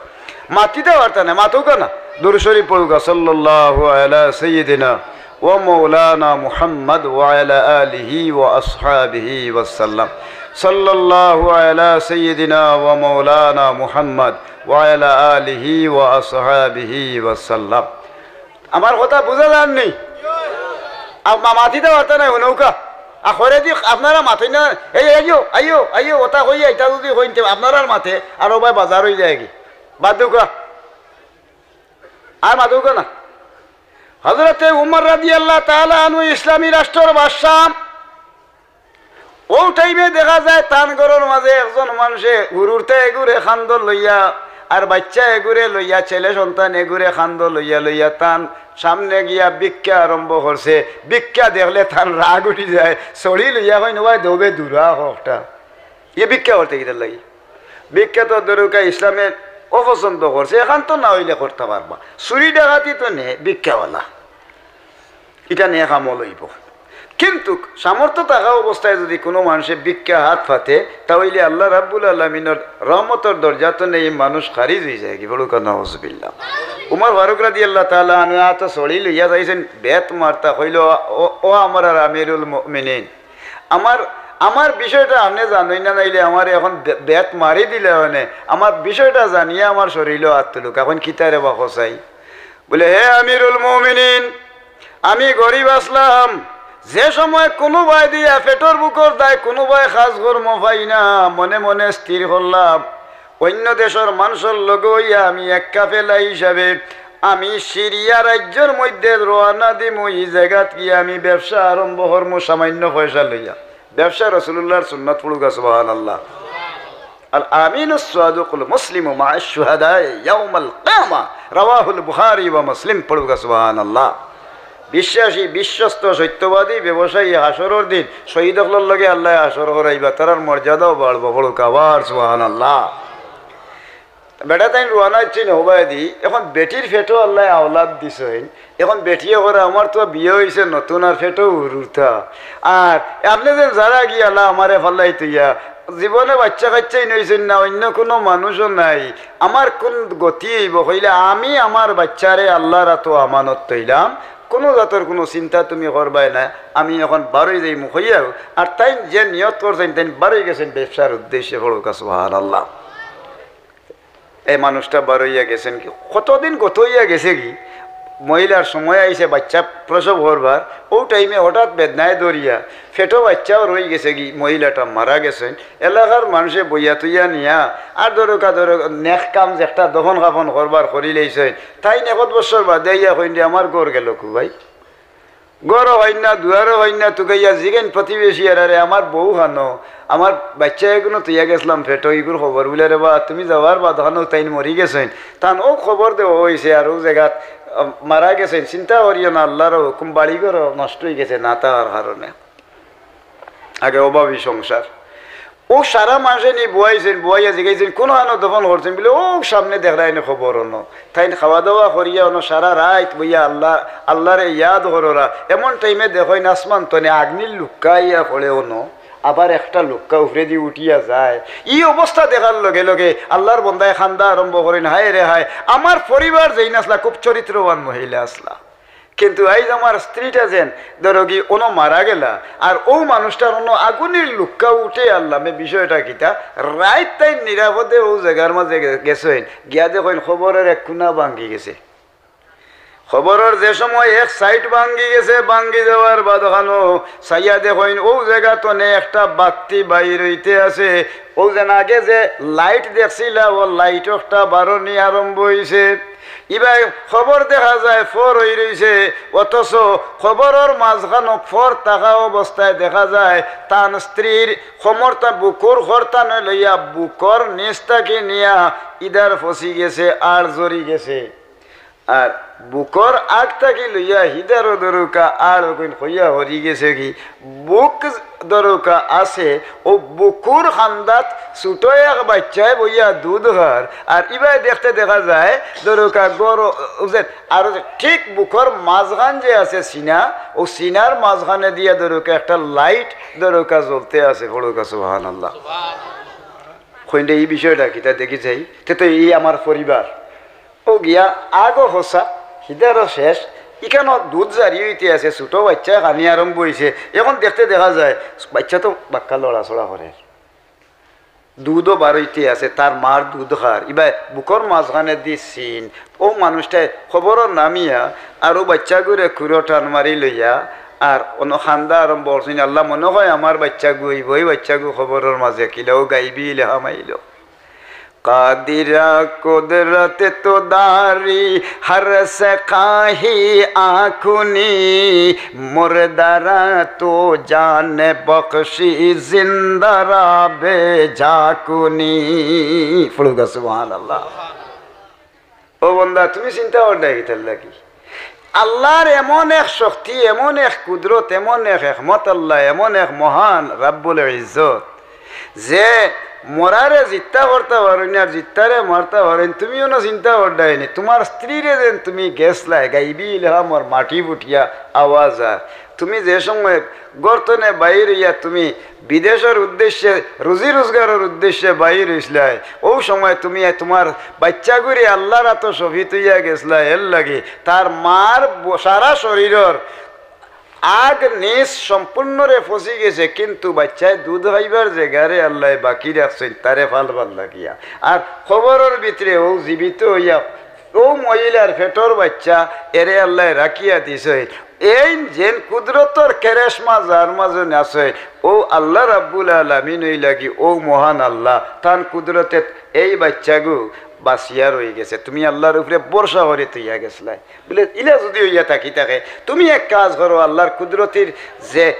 মাতিতা পারতা না, মাতউক্কা না। দুরূদ শরিফ পড়ুক্কা, সাল্লাল্লাহু আলা সাইয়্যিদিনা ওয়া মাওলানা মুহাম্মদ ওয়া আলা আলিহি ওয়া আসহাবিহি ওয়া সাল্লাম। সাল্লাল্লাহু আলা সাইয়্যিদিনা ওয়া মাওলানা মুহাম্মদ ওয়া আলা আলিহি ওয়া আসহাবিহি ওয়া সাল্লাম। আমার কথা বুঝা যার নি? আ-, মা-, মাতিতা পারতা না, হুনউক্কা। আর খয়রাদি আপনারা মাতইন না, এই, আইও, আইও, আইও, ওটা কইয়া, ইটা যদি কইন তে আপনারার মাতে, আর ও ভাই বাজার অই যায় গি। বাদ দেউক্কা। আর মাতউক্কা না। হযরতে উমর রাদিয়াল্লাহু তাআলা আনহু ইসলামী রাষ্ট্রর বাদশা, অউ টাইমে দেখা যায় তান ঘরর মাঝে একজন মানষে হুরুতা এগুরে কান্দো লইয়া, আর বাইচ্চা এগুরে লইয়া, ছেলে সন্তান এগুরে কান্দো লইয়া লইয়া তান সামনে গিয়া ভিক্ষা আরম্ভ করছে। ভিক্ষা দেখলে তান রাগ উঠি যায়, ছড়ি লইয়া কইন, "ওবায় দেও বে দুরা কউক্কা।" ই ভিক্ষা করতে কিতার লাগি? ভিক্ষা তো দরকার, ইসলামে অপছন্দ করছে, এখান তো না অইলে করতা পারবা। চুরি ডাকাতি তো নে, ভিক্ষাওয়ালা। ইটা নেক আমল অইবো। কিন্তু সামর্থ্য থাকা অবস্থায় যদি কুনু মানষে ভিক্ষা হাত পাতে, তা অইলে আল্লাহ রাব্বুল আলামিনর রহমতর দরজা তনে ই মানুষ খারিজ অই যায় গি, পড়ুক্কা নাউজুবিল্লাহ। উমর ফারুক রাদিয়াল্লাহু তাআলা আনহু আতো ছড়ি লইয়া যাইছইন, বেত মারতা কইল, "ও, ও আমরার আমিরুল মুমিনিন, আমার, আমার বিষয়টা আপনে জানইন না, নাইলে আমারে অখন বে-, বেত মারি দিলা অনে, আমার বিষয়টা জানিয়া আমার শরীলো আত তুলুক, অখন কিতারে বা কও চাই?" বলে, "হে আমিরুল মুমিনিন, আমি গরিব আছলাম, যে সময় কুনুবায় দিয়া পেটর ভুকর দায় কুনুবায় কাজ কর্ম পাই না, মনে মনে স্থির করলাম, অইন্য দেশর মানষর লগে অইয়া আমি এক কাফেলা হিসাবে আমি সিরিয়া রাজ্যর মধ্যে রওয়ানা দিমু, ই জাগাত গিয়া আমি ব্যবসা আরম্ভ করমু সামাইন্য পয়সা লইয়া।" ব্যবসা রাসুলুল্লাহর সুন্নত, পড়ুক্কা সুবহানাল্লাহ। আল আমিনুস সাদুকুল মুসলিমু মা'আশ শুহাদায়ে ইয়াউমাল কিয়ামা, রাওয়াহুল বুখারী ওয়া মুসলিম, পড়ুক্কা সুবহানাল্লাহ। বিশ্বাসী, বিশ্বস্ত, সত্যবাদী ব্যবসায়ী হাশরর দিন শহীদ অকলর লগে আল্লায় হাশর করাইবা, তারার মর্যাদাও বাড়বো, পড়ুক্কা আবার সুবহানাল্লাহ। বেটা তাইন রওয়ানা অইছইন হবায়দি, অখন বেটির পেটো আল্লায় আওলাদ দিছইন, অখন বেটিয়ে কয়, "আমার তো বিয়া অইছে নতুন, আর পেটো হুরুতা। আর আপনে যেন যারা গিয়া আল্লাহ আমারে ফালাই থইয়া, জীবনে বাইচ্চা কাইচ্চা ইন অইছইন না, অইন্য কুনু মানুষও নাই, আমার কুন গতি অইবো?" কইলে, "আমি আমার বাইচ্চারে আল্লাহর আতো আমানত থইলাম, কুনু জাতর কুনু চিন্তা তুমি করবায় না, আমি অখন বারই যাইমু," কইয়া, আর তাইন যে নিয়ত করছইন, তাইন বারই গেছইন ব্যবসার উদ্দেশ্যে, পড়ুক্কা সুবহানাল্লাহ। এই মানুষটা বারইয়া গেছইন গি, কতদিন গত অইয়া গেছে গি, মহিলার সময় আইছে বাচ্চা প্রসব করবার, অউ টাইমে হঠাৎ বেদনায় ধরিয়া পেটো বাচ্চাও রইগেছে গি, মহিলাটা মারা গেছইন। এলাকার মানষে বইয়া তইয়া নিয়া আর ধরুকা ধরো নেক কাম যেটা দফন কাফন করবার করিলাইছইন। তাইন একত বছর বাদে আইয়া কইন যে, "আমার ঘর গেল কু ভাই?" ঘরও অইন না, দুয়ারও অইন না, তুকাইয়া জিগাইন প্রতিবেশী এরারে, "আমার বউ খানো, আমার বাচ্চা এগুনো তইয়া গেছলাম পেটো, ইগুর খবর?" বুলে, "রে বা, তুমি যাওয়ার বাদ খানো তাইন মরি গেছইন।" তান অউ খবর দেওয়া অইছে, আর অউ জাগাত, আহ, মারা গেছইন। চিন্তা করিও না, আল্লার হুকুম, বাড়ি ঘর নষ্ট অইগেছে না থাকার কারণে। আগে অভাবী সংসার। অউ সারা মানষে নি বওয়াইছইন, বওয়াইয়া জিগাইছইন, "কুনু খানো দফন করছইন?" বুলে, "অউ সামনে দেখরায় নি কবর অনো।" তাইন খাওয়া দাওয়া করিয়া অনো সারা রাইত বইয়া আল্লা, আল্লারে ইয়াদ কররা। এমন টাইমে দেখইন আসমান তনে আগ্নির লুক্কা আইয়া পড়ে অনো, আবার একটা লুক্কা উপরেদি উঠিয়া যায়। ই অবস্থা দেখার লগে লগে আল্লার বন্দায় কান্দা আরম্ভ করইন, "হায় রে হায়, আমার পরিবার যেইন আছলা খুব চরিত্রবান মহিলা আছলা।" কিন্তু আইজ আমার স্ত্রীটা যেন ধরো কি অনো মারা গেলা, আর অউ মানুষটার অনো আগুনির লুক্কা উঠে আল্লামে বিষয়টা কিতা? রাইত তাইন নিরাপদে অউ জাগার মাঝে গে-, গেছইন, গিয়া দেখইন কবরর এক কুনা ভাঙ্গি গেছে। কবরর যে সময় এক সাইড ভাঙ্গি গেছে, ভাঙ্গি যাওয়ার বাদ খানো চাইয়া দেখইন অউ জাগাত অনে একটা বাত্তি বাইর অইতে আছে। অউ যেন আগে যে লাইট দেখছিলা, অউ লাইট একটা বারনি আরম্ভ অইছে। ইবায় কবর দেখা যায় ফর অই রইছে, অথচ কবরর মাঝখানো ফর থাকা অবস্থায় দেখা যায় তান স্ত্রীর কমরতা বুকুর খরতানে লইয়া বুকর নিচ থাকি নিয়া ইদার ফসি গেছে, আড় জরি গেছে। আর বুকর আগ থাকি লইয়া হিদারও ধরুকা আড় অগুইন খইয়া হরি গেছে গি, বুক ধরুকা আছে, অউ বুকুর কান্দাত ছোট এক বাইচ্চায় বইয়া দুধ খার, আর ইবায় দেখতে দেখা যায় ধরুকা গরো উজের, আর ঠিক বুকর মাঝখান যে আছে সিনা, অউ সিনার মাঝখানে দিয়া ধরুকা একটা লাইট ধরুকা জ্বলতে আছে। পড়ুকা সুবহানাল্লাহ। কইন দে ই বিষয়টা কিতা দেখি যাই, তে তো ই আমার পরিবার। অউ গিয়া আগও ফসা, হিদারও শেষ, ইখানো দুধ জারি অইতে আছে, ছোট বাইচ্চায় কানি আরম্ভ অইছে। এখন দেখতে দেখা যায় বাইচ্চা তো বাক্কা লড়াচড়া করের, দুধও বার অইতে আছে, তার মার দুধ খার, ইবায় বুকর মাঝখানেদি সিন। অউ মানুষটায় কবরো নামিয়া আর অউ বাইচ্চাগুরে কুলো টান মারি লইয়া আর অনো কান্দা আরম্ভ করছইন, "আল্লা, মনো কয় আমার বাইচ্চাগু অইবো, ই বাইচ্চাগু কবরর মাঝে কিলা, অউ গাইবি ইলহাম আইলো।" قادر قدرت تو داری، ہر سخاہی آنکھوں نی، مردہ را تو جان بخشی، زندہ را بے جا کنی۔ পড়ুকা সুবহানাল্লাহ। ও বন্দা, তুমি চিন্তা করো না কিতার লাগি? আল্লার এমন এক শক্তি, এমন এক কুদরত, এমন এক হেকমত আল্লা, এমন এক মহান রাব্বুল ইজ্জত, যে মরারে জিত্তা করতা পারইন আর জিত্তারে মারতা পারইন। তুমি অনো চিন্তা করো না নি, তুমার স্ত্রীরে যেন তুমি গেছলায়, গাইবি ইলহামর মাটি ফুটিয়া আওয়াজ আর তুমি যে সময় ঘর তনে বাইর অইয়া তুমি বিদেশর উদ্দেশ্যে, রুজি রোজগারর উদ্দেশ্যে বাইর অইছলায়, অউ সময় তুমি তুমার বাইচ্চাগুরে আল্লার আতো সফি থইয়া গেছলায়, এর লাগি তার মার ব-, সারা শরীরর আগ নিচ সম্পূর্ণরে ফসি গেছে, কিন্তু বাইচ্চায় দুধ খাইবার জেগারে আল্লায় বাকি রাখছইন, তারে ফালবার লাগিয়া। আর কবরর ভিতরে অউ জীবিত অইয়া অউ মহিলার পেটর বাইচ্চা এরে আল্লায় রাখিয়া দিছইন। এইন যেন কুদরতর কেরেশমা যার মাঝে আছে, অউ আল্লা রাব্বুল আলামিন অইলা গি অউ মহান আল্লা, তান কুদরতে এই বাইচ্চাগু বাঁচিয়া রইগেছে। তুমি আল্লার উপরে ভরসা করি থইয়া গেছলায়। বুলে, ইলা যুদি অইয়া থাকি থাকে, তুমি এক কাজ করো, আল্লার কুদরতির যে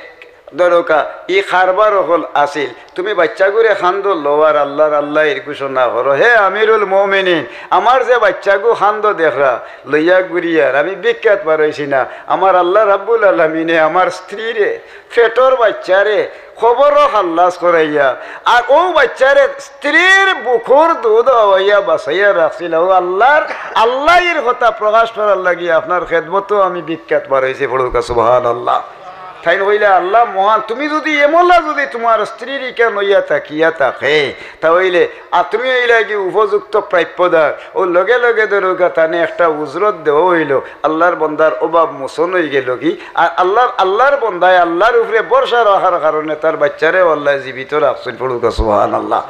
ধরুকা, ই কারবার অকল আছিল। তুমি বাইচ্চাগুরে কান্দো লও আর আল্লার আল্লাইর ঘোষণা করো, "হে আমিরুল মুমিনিন, আমার যে বাইচ্চাগু কান্দো দেখরা, লইয়া ঘুরিয়ার, আমি ভিক্ষাত পারইছি না, আমার আল্লা রাব্বুল আলামিনে আমার স্ত্রীরে, পেটর বাইচ্চারে কবরো খাল্লাস করাইয়া, আর অউ বাইচ্চারে স্ত্রীর বুকুর দুধ খাওয়াইয়া বাঁচাইয়া রাখছিল, অউ আল্লার, আল্লাইর কথা প্রকাশ করার লাগি আপনার খেদমতো আমি ভিক্ষাত পারইছি।" পড়ুকা সুবহানাল্লাহ। তাইন কইলা, "আল্লা মহান, তুমি যুদি এমলা যুদি তুমার স্ত্রীর ইখান অইয়া থাকিয়া থাকে, তা অইলে আর তুমি অইলা গি উপযুক্ত প্রাপ্যদার।" অউ লগে লগে ধরুকা তানে একটা উজরত দেওয়া অইলো, আল্লার বন্দার অভাব মোচন অইগেলো গি। আর আল্লার, আল্লার বন্দায় আল্লার উপরে ভরসা রাখার কারণে তার বাইচ্চারে আল্লায় জীবিত রাখছইন। পড়ুকা সুবহানাল্লাহ।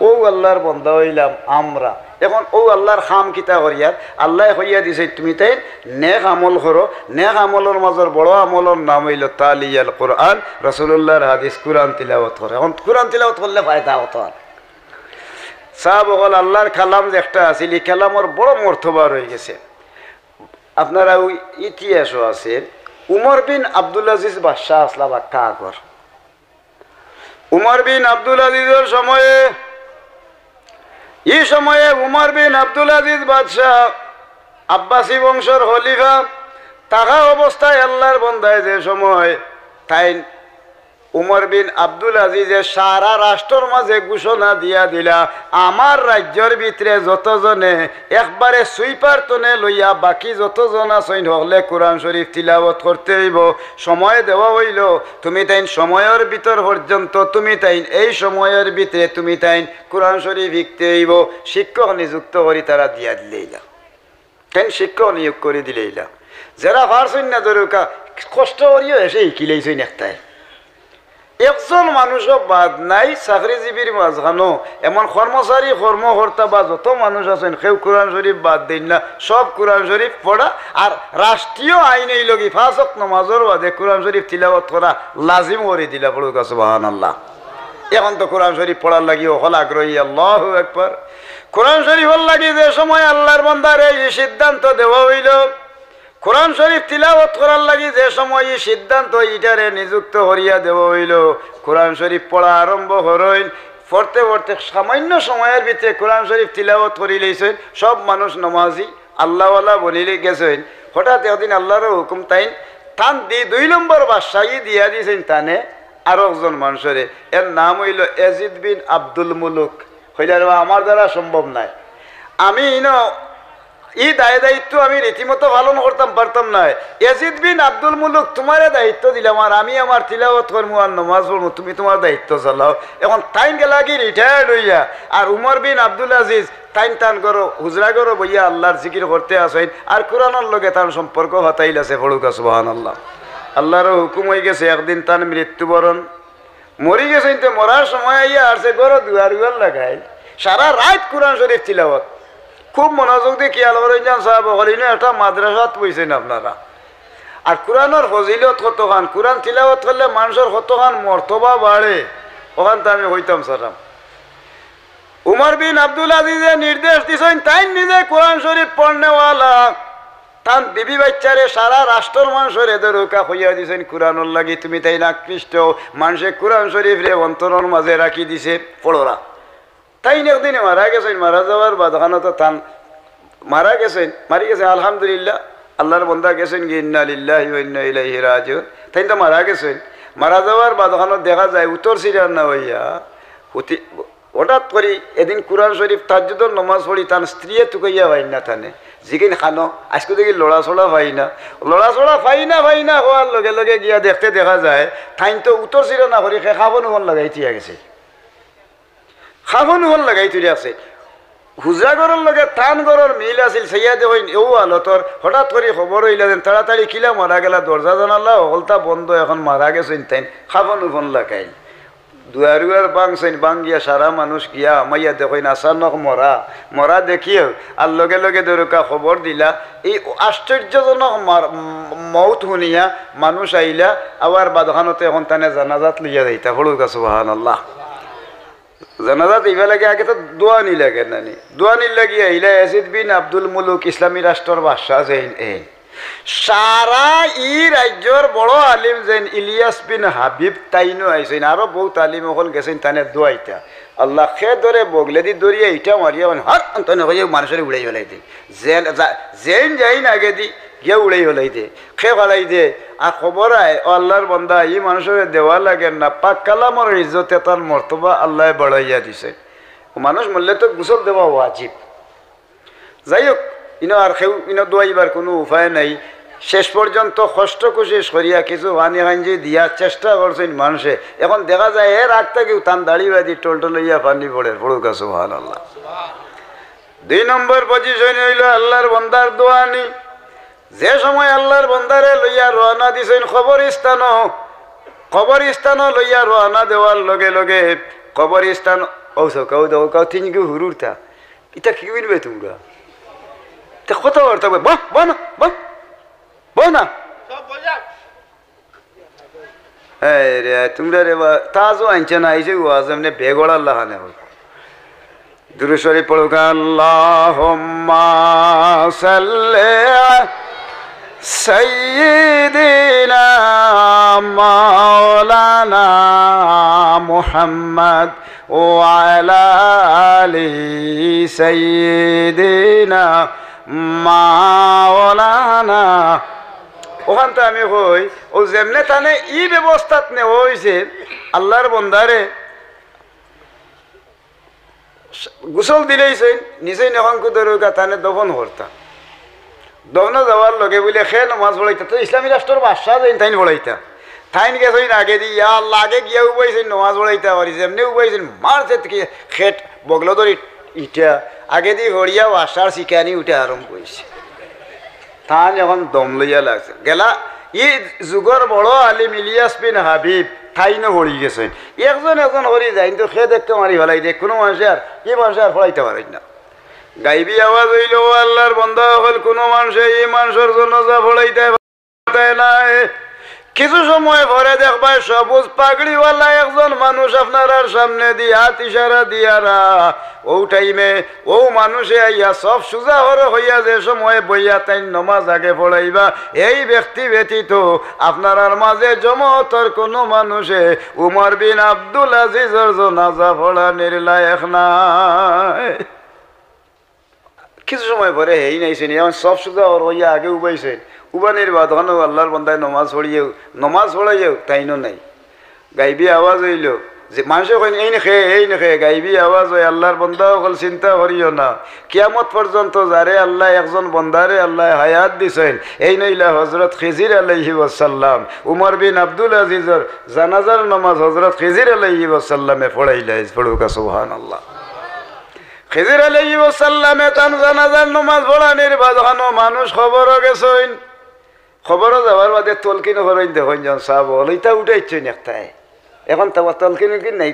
অউ আল্লার বন্দা অইলাম আমরা। এখন অউ আল্লার কাম কিতা করিয়ার? আল্লায় কইয়া দিছে, "তুমি তাইন নেক আমল করো।" নেক আমলর মাজর বড় আমলর নাম অইলো তালিয়াল কুরআন, রাসুলুল্লাহর হাদিস, কুরআন তিলাওয়াত করো। এখন কুরআন তিলাওয়াত করলে ফায়দা কত আর? সাব অকল, আল্লার কালাম যে একটা আছিল, ই কালামর বড় মর্তবা রইগেছে। আপনারা অউ ইতিহাসও আছে, উমর বিন আব্দুল আজিজ বাদশা আছলা বাক্কা আগর। উমর বিন আব্দুল আজিজর সময়ে, ই সময়ে উমর বিন আব্দুল আজিজ বাদশা, আব্বাসী বংশর খলিফা, থাকা অবস্থায় আল্লার বন্দায় যে সময় তাইন উমর বিন আব্দুল আজিজে সারা রাষ্ট্রর মাজে ঘোষণা দিয়া দিলা, "আমার রাজ্যর ভিতরে যতজনে একবারে সুইপার তনে লইয়া বাকি যতজন আছইন হকলে কুরআন শরীফ তিলাওয়াত করতে অইবো। সময় দেওয়া অইলো, তুমি তাইন সময়র ভিতর পর্যন্ত, তুমি তাইন এই সময়র ভিতরে তুমি তাইন কুরআন শরীফ হিকতে অইবো।" শিক্ষক নিযুক্ত করি তারা দিয়া দিলাইলা। তাইন শিক্ষক নিয়োগ করি দিলাইলা। যেরা পারছইন না ধরুকা, কষ্ট করিও এসে হিকিলাইছইন একটায়। একজন মানুষও বাদ নাই চাকরিজীবীর মাজখানো, এমন কর্মচারী, কর্মকর্তা বা যত মানুষ আছইন, কেউ কুরআন শরীফ বাদ দেইন না, সব কুরআন শরীফ পড়া। আর রাষ্ট্রীয় আইন অইলো গি পাঁচ ওয়াক্ত নমাজর বাদে কুরআন শরীফ তিলাওয়াত করা লাজিম করি দিলা, পড়ুকা সুবহানাল্লাহ। এখন তো কুরআন শরীফ পড়ার লাগি অকল আগ্রহী, আল্লাহু আকবার। কুরআন শরীফর লাগি যে সময় আল্লার বন্দারে ই সিদ্ধান্ত দেওয়া অইলো, কুরআন শরীফ তিলাওয়াত করার লাগি যে সময় ই সিদ্ধান্ত ইটারে নিযুক্ত করিয়া দেওয়া অইলো, কুরআন শরীফ পড়া আরম্ভ করইন। পড়তে পড়তে সামান্য সময়র ভিতরে কুরআন শরীফ তিলাওয়াত করিলাইছইন। সব মানুষ নমাজি, আল্লাওয়ালা বনিলে গেছইন। হঠাৎ একদিন আল্লার হুকুম তাইন, তান দি-, দুই নম্বর বাদশাই দিয়া দিছইন তানে আরক জন মানষরে। এর নাম অইলো এজিদ বিন আব্দুল মুলুক। কইলা, "রে বা, আমার দ্বারা সম্ভব নায়, আমি ইনো ই দায় দায়িত্ব আমি রীতিমতো পালন করতাম পারতাম নায়। এজিদ বিন আব্দুল মুলুক, তুমারে দায়িত্ব দিলাম, আর আমি আমার তিলাওয়াত করমু আর নমাজ পড়মু, তুমি তুমার দায়িত্ব চালাও।" এখন তাইন গেলাগি retired অইয়া, আর উমর বিন আব্দুল আজিজ তাইন তান ঘরো, হুজরা ঘরো বইয়া আল্লার জিকির করতে আছইন, আর কুরআনর লগে তান সম্পর্ক ফাতাইল আছে, পড়ুকা সুবহানাল্লাহ। আল্লার হুকুম অইগেছে, একদিন তান মৃত্যুবরণ। মরি গেছইন তে মরার সময় আইয়া হারছে ঘরো দুয়ার উয়ার লাগাইল, সারা রাইত কুরআন শরীফ তিলাওয়াত। খুব মনোযোগ দি খিয়াল করইন যান সাব অকল, ইনো একটা মাদ্রাসাত বইছইন আপনারা। আর কুরআনর ফজিলত কতখান, কুরআন তিলাওয়াত করলে মানষর কতখান মর্তবা বাড়ে, অখান তো আমি কইতাম চাইরাম। উমর বিন আব্দুল আজিজে নির্দেশ দিছইন, তাইন নিজে কুরআন শরীফ পড়নেওয়ালা, তান বিবি বাইচ্চারে, সারা রাষ্ট্রর মানষরে ধরুকা কইয়া দিছইন, কুরআনর লাগি তুমি তাইন আকৃষ্ট। মানষে কুরআন শরীফরে অন্তরর মাজে রাখি দিছে, পড়রা। তাইন একদিনে মারা গেছইন, মারা যাওয়ার বাদখানো তো তান মারা গেছইন, মারি গেছইন, আলহামদুলিল্লাহ, আল্লার বন্দা গেছইন গি, ইন্না লিল্লাহি ওয়া ইন্না ইলাইহি রাজিউন। তাইন তো মারা গেছইন, মারা যাওয়ার বাদখানো দেখা যায় উত্তর সিরার না অইয়া হুতি-, হঠাৎ করি এদিন কুরআন শরীফ তাহাজ্জুদর নমাজ পড়ি তান স্ত্রীয়ে তুকাইয়া পাইন না তানে। জিগাইন, "খানো, আইজকু দেখি লড়াচড়া পাই না।" লড়াচড়া পাই না, পাই না কওয়ার লগে লগে গিয়া দেখতে দেখা যায়, তাইন তো উত্তর সিরা না করি খে-, কাফন উফন লাগাই থইয়া গেছে। কাফন উফন লাগাই থইয়া আছে। হুজরা ঘরর লগে তান ঘরর মিল আছিল, চাইয়া দেখইন, এও হালতর, হঠাৎ করি খবর অইলা যেন তাড়াতাড়ি কিলা মারা গেলা, দরজা জানালা হকলতা বন্ধ, এখন মারা গেছইন তাইন, কাফন উফন লাগাইল। দুয়ার উয়ার ভাংছইন, ভাংগিয়া সারা মানুষ গিয়া হামাইয়া দেখইন আচানক মরা, মরা দেখিয়া আর লগে লগে ধরুকা খবর দিলা। এই আশ্চর্যজনক মার-, ম-, মউত হুনিয়া মানুষ আইলা, আবার বাদখানোতে এখন তানে জানাজাত লইয়া যাইতা, পড়ুকা সুবহানাল্লাহ। জানাজাত ইবার লাগি আগে তো দোয়ানি লাগে না নি? দোয়ানির লাগি আইলা এজিদ বিন আব্দুল মুলুক, ইসলামী রাষ্ট্রর বাদশা যেইন এইন। সারা ই রাজ্যর বড় আলিম যেইন ইলিয়াস বিন হাবিব তাইনও আইছইন, আরো বউত আলিম অকল গেছইন তানে দোয়াইতা। আল্লাহ খে ধরে বগলেদি ধরিয়া ইটা মারিয়া মানে হট আন্তনে কইয়া মানষরে উড়াই ফালাই দেইন। যে-, যা-, যেইন যাইন আগেদি গিয়া উড়াই ফালাই দে, খে ফালাই দে। আর খবর আয়, ও আল্লার বন্দা, ই মানষরে দেওয়া লাগের না, পাক কালামর ইজ্জতে তান মর্তবা আল্লায় বাড়াইয়া দিছে। মানুষ মরলে তো গোসল দেওয়া ওয়াজিব। যাই হোক, ইনো আর কেউ ইনো দোয়াইবার কুনু উপায় নাই। শেষ পর্যন্ত কষ্ট কুশিশ করিয়া কিছু পানি কাঞ্জি দিয়া চেষ্টা করছইন মানষে। এখন দেখা যায় এর আগ থাকিউ তান দাড়ি বাদি টলটল অইয়া পানি পড়ের, পড়ুকা সুবহানাল্লাহ। দুই নম্বর পজিশন অইলো আল্লার বন্দার দোয়ানি। যে সময় আল্লার বন্দারে লইয়া রওয়ানা দিছইন কবরস্থানো, কবরস্থানো লইয়া রওয়ানা দেওয়ার লগে লগে কবরস্থান ও সব কাউ দেখো, কাউ তিন গু হুরুর তা। ইতা কি বুঝবে তোমরা? তা কথা বার্তা বল, বাহ, বাহ না, বাহ, বাহ না। এই রে, তোমরা রে বা, তাজও আনছে না, এই যে ওয়াজ এমনি বেগড়ার লাখানে হোক। দুরূদ শরীফ পড়ুক, আল্লাহুম্মা সাল্লি আলা সাইয়্যিদিনা মাওলানা মুহাম্মদ ওয়া আলা আলি সাইয়্যিদিনা মাওলানা। ওখান তো আমি কই, ও যেমনে তানে ই ব্যবস্থাত নেওয়া হইছে, আল্লাহর বন্দারে গোসল দিলাইছইন, নিছইন অখন কুদরুকা তানে দফন করতা। দফনো যাওয়ার লগে বুলে কে নমাজ পড়াইতা, তো ইসলামী রাষ্ট্রর বাদশা যেইন তাইন পড়াইতা। তাইন গেছইন আগেদি, ইয়া আল্লাহ, আগে গিয়া উবাইছইন নমাজ পড়াইতা পারি, যেমনে উবাইছইন মারছে থেকে খেট বগলো ধরি ইটা, আগেদি পড়িয়া বাদশার শিকানি উঠে আরম্ভ হইছে। তান অখন দম লইয়া লাগছে। গেলা, ই যুগর বড় আলিম ইলিয়াস বিন হাবিব, তাইনও পড়ি গেছইন। একজন একজন করি যাইন তো, কে দেখতে মারি ফেলাই দে, কুনু মানষে আর, ই মানষে আর পড়াইতা পারইন না। গাইবি আওয়াজ অইলো, "ও আল্লাহর বন্দা অকল, কুনু মানষে ই মানষর জানাজা পড়াইতা পারইন না।" কিছু সময় পরে দেখবায়, সবুজ পাগড়িওয়ালা একজন মানুষ আপনারার সামনেদি হাত ইশারা দিয়ারা, ও টাইমে ও মানষে আইয়া সফ সুজা করো কইয়া যে সময় বইয়া তাইন নমাজ আগে পড়াইবা, এই ব্যক্তি ব্যতীত আপনারার মাঝে জমাতর কুনু মানষে উমর বিন আব্দুল আজিজর জানাজা পড়ানির লায়েক নায়। কিছু সময় পরে হেইন আইছইন, অখন সফ সুজা করো কইয়া আগে উবাইছইন, উবানির বাদ অখানো আল্লাহর বন্দায় নমাজ পড়িয়েও, নমাজ পড়াইয়েও তাইনও নাই। গাইবি আওয়াজ অইলো যে মানষে কইন, "এইন কে, এইন কে।" গাইবি আওয়াজ অয়, "আল্লাহর বন্দা অকল, চিন্তা করিও না, কিয়ামত পর্যন্ত যারে আল্লায়, একজন বন্দারে আল্লায় হায়াত দিছইন, এইন অইলা হজরত খিজির আলাইহি ওয়াসাল্লাম।" উমর বিন আব্দুল আজিজর জানাজার নমাজ হজরত খিজির আলাইহি ওয়াসাল্লামে পড়াইলা। পড়ুকা সুবহানাল্লাহ। খিজির আলাইহি ওয়াসাল্লামে তান জানাজার নমাজ পড়ানির বাদ অখানো মানুষ কবরো গেছইন। কবরো যাওয়ার বাদে তলকিন করইন, দেখইন জন সাব অকল, ইতা উঠাইছইন একটায়। অখন তো তলকিন উলকিন নাই,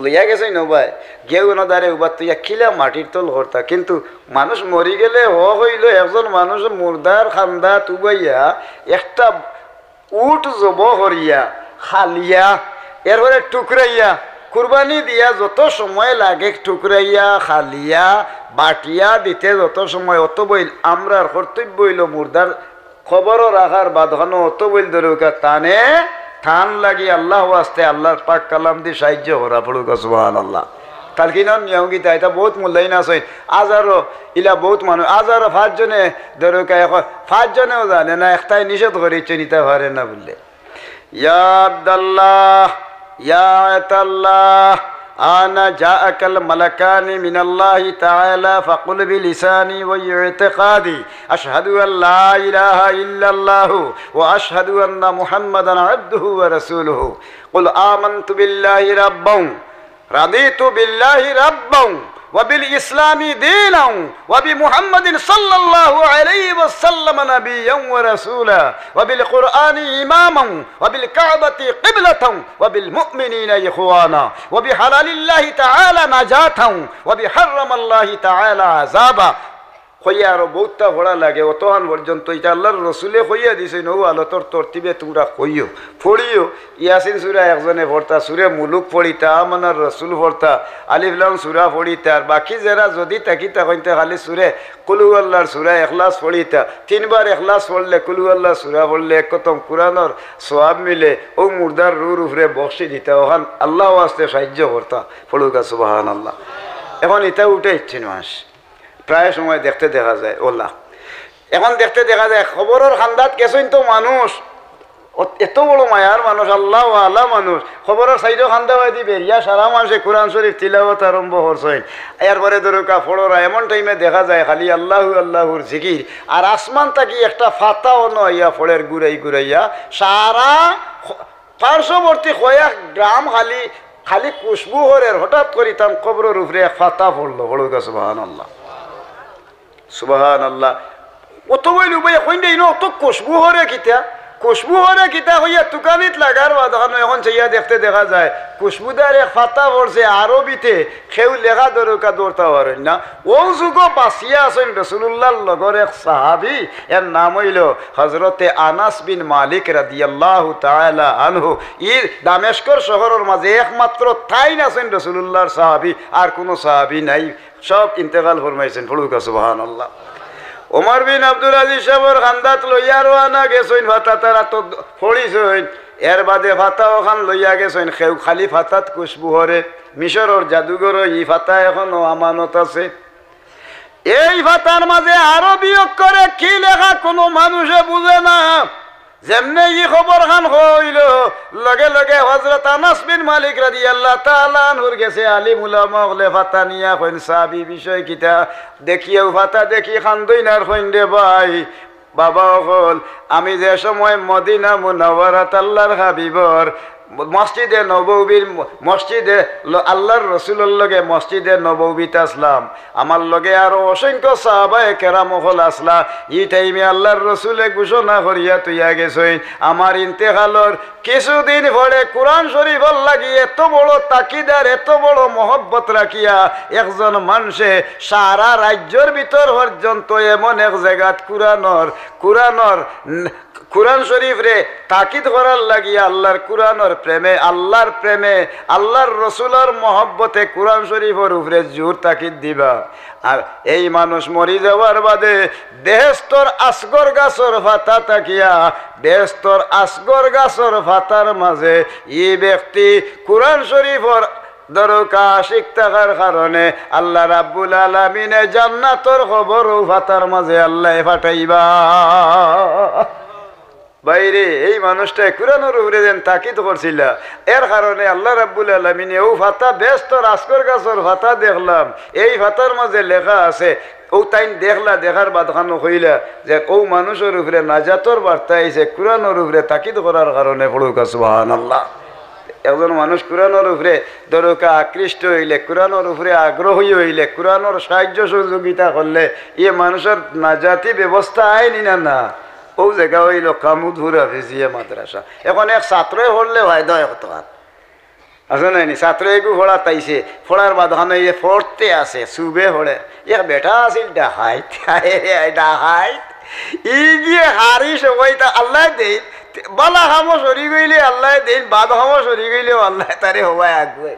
লইয়া গেছইন ও ভাই। গিয়া উনো দারে উবাত তুইয়া কিলা মাটির তল করতা। কিন্তু মানুষ মরি গেলে হ অইলো, একজন মানুষ মুর্দার কান্দাত উবাইয়া একটা উট জবো করিয়া, খালিয়া, এরপরে টুকরাইয়া, কুরবানি দিয়া যত সময় লাগে টুকরাইয়া, খালিয়া, বাটিয়া দিতে যত সময়, অত বইল আমরার কর্তব্য অইলো মুর্দার কবরো রাখার বাদ অখানো অত বইল ধরুকা তানে, তান লাগি আল্লাহ ওয়াস্তে আল্লাহর পাক কালাম দি সাহায্য করা। পড়ুকা সুবহানাল্লাহ। তালকিনর নিয়ম কিতা? ইতা বউত মূল্যায়ন আছইন। আজারো ইলা বউত মানুষ, আজারো পাঁচজনে ধরুকা, অখন পাঁচজনেও জানে না, একটায় নিষেধ করিছে, নিতা পারে না বুলে। يا عبد الله، يا عطا الله، أنا جاءك الملكان من الله تعالى، فقل بلساني وباعتقادي، أشهد أن لا إله إلا الله، وأشهد أن محمدا عبده ورسوله. قل آمنت بالله ربا، رضيت بالله ربا، وبالإسلام دينا، وبمحمد صلى الله عليه وسلم نبيا ورسولا، وبالقرآن إماما، وبالكعبة قبلة، وبالمؤمنين إخوانا، وبحلال الله تعالى نجاة، وبحرم الله تعالى عذابا। কইয়া আরো বউততা পড়া লাগে, অতখান পর্যন্ত ইটা আল্লাহর রসুলে কইয়া দিছইন, অউ হালতর তরতিবে তুমরা কইও, পড়িও। ইয়াসিন সূরা একজনে পড়তা, সূরা মুলুক পড়িতা, আমানার রসুল পড়তা, আলিফ লাম সূরা পড়িতা, আর বাকি যেরা যুদি থাকিতা কইন্তে খালি সূরা কুল হু আল্লাহর সূরা ইখলাস পড়িতা। তিনবার ইখলাস পড়লে, কুল হু আল্লাহর সূরা পড়লে এক খতম কুরআনর সওয়াব মিলে, অউ মুর্দার রুহর উপরে বখশি দিতা, অখান আল্লাহ ওয়াস্তে সাহায্য করতা। পড়ুকা সুবহানাল্লাহ। অখন ইতা উঠাইছইন মানুষ। প্রায় সময় দেখতে দেখা যায় অলা। অখন দেখতে দেখা যায় কবরর কান্দাত গেছইন তো মানুষ, অত-, এত বড় মায়ার মানুষ, আল্লাহ ওয়ালা মানুষ, কবরর সাইডো কান্দা বাদি বেরিয়া সারা মানষে কুরআন শরীফ তিলাওয়াত আরম্ভ করছইন। এরপরে ধরুকা পড়রা, এমন টাইমে দেখা যায় খালি আল্লাহু আল্লাহুর জিকির, আর আসমান থাকি একটা ফাতা অনো আইয়া পড়ের ঘুরাই ঘুরাইয়া সারা খ-, পার্শ্ববর্তী কয়েক গ্রাম খালি, খালি খুশবু করের। হঠাৎ করি তান কবরর উপরে এক ফাতা পড়লো, পড়ুকা সুবহানাল্লাহ। সুবহানাল্লাহ। অত বইল উবাইয়া কইন দে, ইনো অত খুশবু করে কিতা? খুশবু হরে কিতা কইয়া তুকানিত লাগার বাদ অখন চাইয়া দেখতে দেখা যায়, খুশবুদার এক ফাতা পড়ছে আরবিতে, কেউ লেখা ধরউক্কা ধরতা পারইন না। অউ যুগো বাঁচিয়া আছইন রাসুলুল্লাহর লগর এক সাহাবী, এর নাম অইলো হজরতে আনাস বিন মালিক রাদিয়াল্লাহু তাআলা আনহু। ই দামেস্কর শহরর মাঝে একমাত্র তাইন আছইন রাসুলুল্লাহর সাহাবী, আর কুনু সাহাবী নাই। সব ইন্তেকাল ফরমাইছইন, পড়উক্কা সুবহানাল্লাহ। ওমর বিন আব্দুল আজিজ সাবর কান্দাত লইয়া রওয়ানা গেছইন ফাতা, তারা তো পড়িছইন। এর বাদে ফাতা অখান লইয়া গেছইন, কেউ খালি ফাতাত খুশবু হরে। মিশরর জাদুঘরো ই ফাতা এখনো আমানত আছে। এই ফাতার মাঝে আরবি অক্ষরে কি লেখা কুনু মানুষে বুঝে না। যেমনে ই খবর খান অইলো, লগে লগে হজরত আনাস বিন মালিক রাদিয়াল্লাহু তাআলা আনহুর গেছে আলিম উলামা অকলে ফাতা নিয়া কইন, "সাহাবী, বিষয় কিতা?" দেখিয়াউ ফাতা দেখি কান্দইন আর কইন, "রে ভাই, বাবা অকল, আমি যে সময় মদিনা মুনাওয়ারাত আল্লাহর হাবিবর মসজিদে নববীর ম-, মসজিদে ল-, আল্লাহর রসুলর লগে মসজিদে নববীত আছলাম, আমার লগে আরো অসংখ্য সাহাবায়ে কেরাম অকল আছলা। ই টাইমে আল্লাহর রসুলে ঘোষণা করিয়া থইয়া গেছইন, আমার ইন্তেকালর কিছুদিন পরে কোরআন শরীফর লাগি এত বড় তাকিদ আর এত বড় মহব্বত রাখিয়া একজন মানষে সারা রাজ্যর ভিতর পর্যন্ত এমন এক জাগাত কোরআনর, কোরআনর, কোরআন শরীফরে তাকিদ করার লাগি আল্লাহর কোরআনর প্রেমে, আল্লাহর প্রেমে, আল্লাহর রসুলর মহব্বতে কোরআন শরীফর উপরে জোর তাকিদ দিবা।" আর এই মানুষ মরি যাওয়ার বাদে বেহেস্তর আসগর গাছর ফাতা থাকিয়া, বেহেস্তর আসগর গাছর ফাতার মাঝে ই ব্যক্তি কোরআন শরীফর দরকা আশিক থাকার কারণে আল্লাহ রাব্বুল আলামিনে জান্নাতর খবর অউ ফাতার মাঝে আল্লায় পাঠাইবা। ভাইরে, এই মানুষটায় কোরআনর উপরে যেন তাকিদ করছিলা, এর কারণে আল্লাহ রাব্বুল আলামিনে অউ ফাতা, বেহেস্তর আসগর গাছর ফাতা দেখলাম, এই ফাতার মাঝে লেখা আছে, অউ তাইন দেখলা, দেখার বাদ খানো কইলা যে অউ মানুষর উপরে নাজাতর বার্তা আইছে, কোরআনর উপরে তাকিদ করার কারণে। পড়উক্কা সুবহানাল্লাহ। একজন মানুষ কোরআনর উপরে দরকা আকৃষ্ট অইলে, কোরআনর উপরে আগ্রহী অইলে, কোরআনর সাহায্য সহযোগিতা করলে, ই মানুষর নাজাতি ব্যবস্থা আইনি না, না? অউ জাগা অইলো কামুদপুর হাফিজিয়া মাদ্রাসা। এখন এক ছাত্রয় পড়লে ফায়দা অয় কতখান। আছে নায়নি? ছাত্র এগু পড়াত আইছে, পড়ার বাদ অখানো ইয়ে পড়তে আছে, সুবে পড়ে। এক বেটা আছিল ডাকাইত, হায় রে, ডাকাইত। ই গিয়ে হারি সবাই তা আল্লায় দেইন, বালা কামো শরিক অইলে আল্লায় দেইন, বাদ কামো শরিক অইলেও আল্লায় তারে হবায় আগুয়ায়।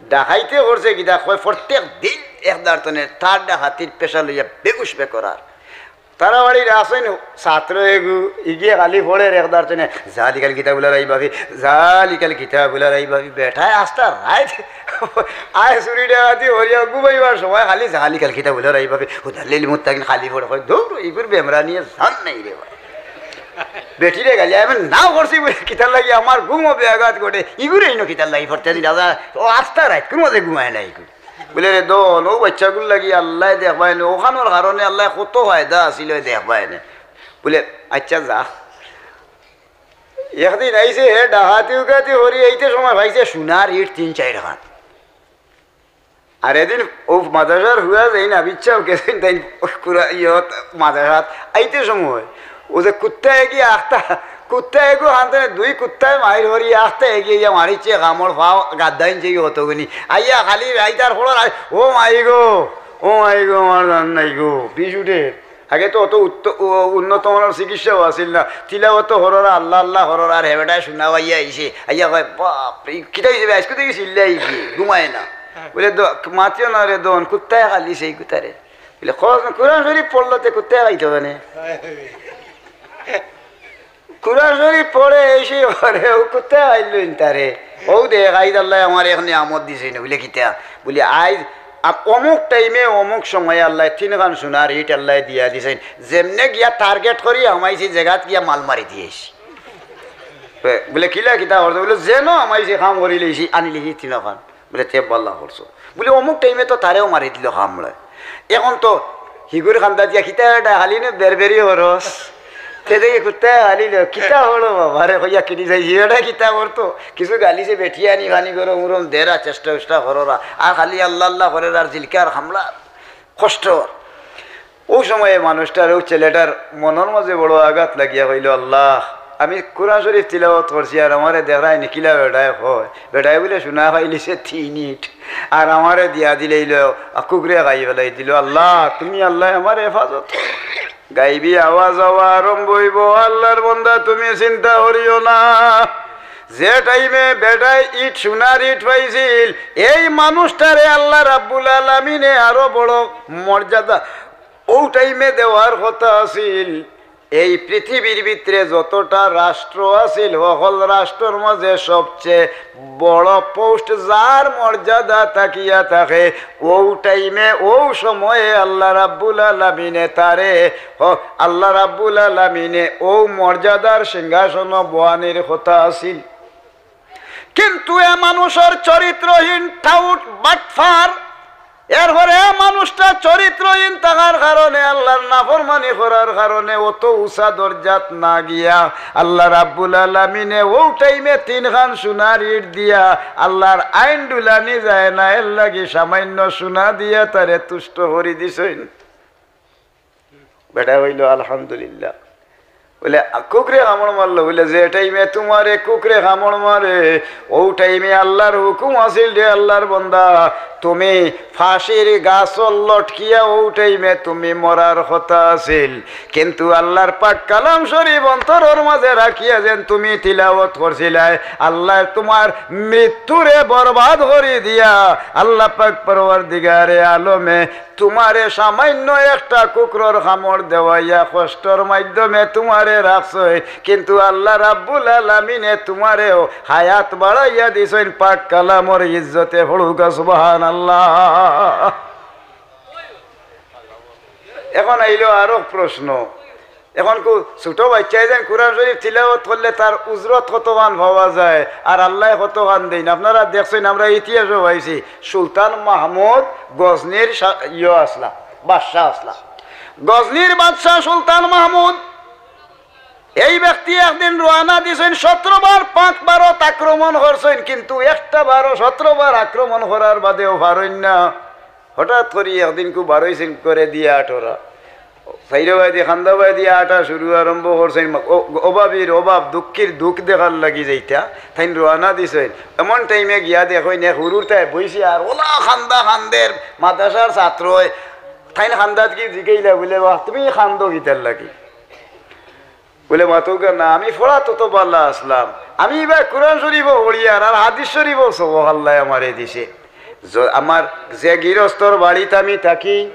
ডাকাইতে করছে কিতা কয়, প্রত্যেক দিন এক দারতনে তার ডাকাতির পেশা লইয়া বেহুশ বেকরার। তারা বাড়ির আছইন ছাত্র এগু, ইগিয়ে খালি পড়ের এক দারতনে, "জালিকাল কিতাবুল রাইবা ফি, জালিকাল কিতাবুল রাইবা ফি।" বেটায় আস্তা রাইত আয় চুরি ডাকাতি করিয়া ঘুমাইবার সময় খালি "জালিকাল কিতাবুল রাইবা ফি, হুদাল লিল মুত্তাকিন" খালি পড়ে। কয়, "দূর, ইগুর বেমরা নিয়ে জান নাই রে ভাই।" বেটিরে গালি, "আমি না করছি বুলে কিতার লাগি আমার ঘুমো ব্যাঘাত ঘটে, ইগুরে ইনো কিতার লাগি পড়তে দিন রাজা?" ও আস্তা রাইত কুনু মতে ঘুমায় না ইগু। বুলে, "রে দন, অউ বাইচ্চাগুর লাগি আল্লায় দেখবায় নে, অখানোর কারণে আল্লায় কত ফায়দা আছিল দেখবায় নে।" বুলে, "আচ্ছা যা।" একদিন আইছে হে ডাকাতি উকাতি করি, আইতে সময় পাইছে সোনার ইট তিন চাইরখান। আর এদিন অউ মাদ্রাসার হুয়া যাইন, আবিচ্ছা গেছইন তাইন কুরা-, ইয়ত মাদ্রাসাত আইতে সময় অউ যে কুত্তা এগিয়ে আখতা, কুত্তা এগু হানতে দুই কুত্তায় মাইর করি আখতা এগিয়ে ইয়া মারিছে, কামড় ফাও গাদ্দাইন যে অতগুনি। আইয়া খালি রাইতার ফলর আই, "ও মাই গো, ও মাই গো, আমার জান নাই গো", বিষ উঠে। আগে তো অত উত্ত-, উ-, উন্নত মানর চিকিৎসাও আছিল না। তিলাওয়াত করর, আল্লাহ আল্লাহ করর, আর হে বেটায় শুনা পাইয়া আইছে। আইয়া কয়, "বাপ রে, কিতা অইছে বে? আইজকু দেখি চিল্লাই গিয়ে, ঘুমায় না।" বুলে, "দ-, মাতিও না রে দন, কুত্তায় খালি সেই কুতারে।" বুলে, "খোঁজ না, কোরআন শরীফ পড়লো তে কুত্তায় খাইতো কেনে?" কোরআন শরীফ পড়ে, এই সেই পড়ে, অউ কুত্তায় খাইলো ইনতারে। অউ দেখ, আইজ আল্লায় আমার এক নিয়ামত দিছইন, বুলে, "কিতা?" বুলে, "আইজ আ-, অমুক টাইমে, অমুক সময়ে আল্লায় তিনখান সোনার ইট আল্লায় দিয়া দিছইন, যেমনে গিয়া টার্গেট করি হামাইছি, জাগাত গিয়া মাল মারি দিয়াইছি।" বুলে, "কিলা কিতা করছো?" বুলে, "যেন হামাইছি, কাম করি লইছি, আনি লইছি তিনখান।" বুলে, "তে বালা করছো।" বুলে, "অমুক টাইমে তো তারেও মারি দিল কামড়ায়। এখন তো হিগুর কান্দা দিয়া কিতা এটা খালি নে বেরবেরি হরস।" তে দেখি কুত্তায় খালি নে, "কিতা হলো বাবা রে?" কইয়া কিনি যাই, "হি এটা কিতা করতো?" কিছু গালি সে বেটিয়ে আনি খানি করে উরম দেরা চেষ্টা উষ্টা কররা। আর খালি আল্লাহ আল্লাহ করের আর জিলকার হামলা কষ্ট। অউ সময়ে মানুষটার, অউ ছেলেটার মনর মাঝে বড় আঘাত লাগিয়া কইলো, "আল্লাহ, আমি কোরআন শরীফ তিলাওয়াত করছি, আর আমারে দেখরায় নি কিলা বেটায় কয়, বেটায় বুলে শুনা পাইলিছে তিন ইট, আর আমারে দিয়া দিলাইলো, আর কুকুরে খাই ফেলাই দিলো। আল্লাহ, তুমি আল্লাহ আমার হেফাজত করো। গাইবি আওয়াজ আওয়া আরম্ভ অইবো, আল্লাহর বন্দা তুমি চিন্তা করিও না। যে টাইমে বেটায় ইট, সোনার ইট পাইছিল, এই মানুষটারে আল্লাহ রাব্বুল আলামিনে আরো বড় মর্যাদা অউ টাইমে দেওয়ার কথা আছিল। এই পৃথিবীর ভিতরে যতটা রাষ্ট্র আছিল, হকল রাষ্ট্রর মাঝে সবচেয়ে বড় পোস্ট যার মর্যাদা থাকিয়া থাকে, অউ টাইমে, অউ সময়ে আল্লাহ রাব্বুল আলামিনে তারে, হ-, আল্লাহ রাব্বুল আলামিনে অউ মর্যাদার সিংহাসনো বওয়ানির কথা আছিল। কিন্তু এ মানুষর চরিত্রহীন, টাউট, বাটফার, এরপরে এ মানুষটা চরিত্রহীন থাকার কারণে, আল্লাহর নাফরমানি করার কারণে অত উঁচা দরজাত না গিয়া আল্লাহ রাব্বুল আলামিনে অউ টাইমে তিনখান সোনার ইট দিয়া আল্লাহর আইন ডুলানি যায় না, এর লাগি সামান্য সোনা দিয়া তারে তুষ্ট করি দিছইন। বেটা কইলো, "আলহামদুলিল্লাহ।" বুলে, "কুকুরে কামড় মারলো।" বুলে, "যে টাইমে তুমারে কুকুরে কামড় মারে, অউ টাইমে আল্লাহর হুকুম আছিল রে আল্লাহর বন্দা, তুমি ফাঁসির গাছর লটকিয়া অউ টাইমে তুমি মরার কথা আছিল, কিন্তু আল্লাহর পাক কালাম শরীফ অন্তরর মাঝে রাখিয়া যেন তুমি তিলাওয়াত করছিলায়, আল্লাহ তুমার মৃত্যুরে বরবাদ করি দিয়া আল্লাহ পাক পরওয়ারদিগারে আলমে তুমারে সামান্য একটা কুকুরর কামড় দেওয়াইয়া কষ্টর মাধ্যমে তুমারে রাখছইন, কিন্তু আল্লাহ রাব্বুল আলামিনে তুমারেও হায়াত বাড়াইয়া দিছইন পাক কালামর ইজ্জতে।" পড়ুক্কা সুবহানাল্লাহ। এখন আইলো আরো প্রশ্ন, এখন কু-, ছোট বাচ্চায় যেন কোরআন শরীফ তিলাওয়াত করলে তার উজরত কতখান পাওয়া যায়, আর আল্লায় কতখান দেইন? আপনারা দেখছইন, আমরা ইতিহাসও পাইছি, সুলতান মাহমুদ গজনির শা-, ইয়ে আসলা, বাদশাহ আসলা। গজনির বাদশাহ সুলতান মাহমুদ, এই ব্যক্তি একদিন রওয়ানা দিছইন, সতেরো বার পাক ভারত আক্রমণ করছইন, কিন্তু একটা বারও, সতেরো বার আক্রমণ করার বাদেও পারইন না। হঠাৎ করি একদিন কু বারইছইন করে দিয়া আটরা। চাইরোবায়দি, খান্দাবায়দি আটা শুরু আরম্ভ করছইন। ও-, অভাবীর অভাব, দুঃখীর দুঃখ দেখার লাগি যেইটা, তাইন রওয়ানা দিছইন। এমন টাইমে গিয়া দেখইন এক হুরুতায় বইছে আর অলা খান্দা খান্দের মাদ্রাসার ছাত্রয়, তাইন খান্দাত গি জিগাইলা বুলে, "বাহ, তুমি খান্দো কিতার লাগি?" বুলে, "মাতউক্কা না, আমি পড়াত অত ভালা আসলাম, আমি ইবার কোরআন শরীফও পড়িয়ার, আর হাদিস শরীফও সবক আল্লায় আমারে দিছে। য-, আমার যে গিরস্তর বাড়িত আমি থাকি,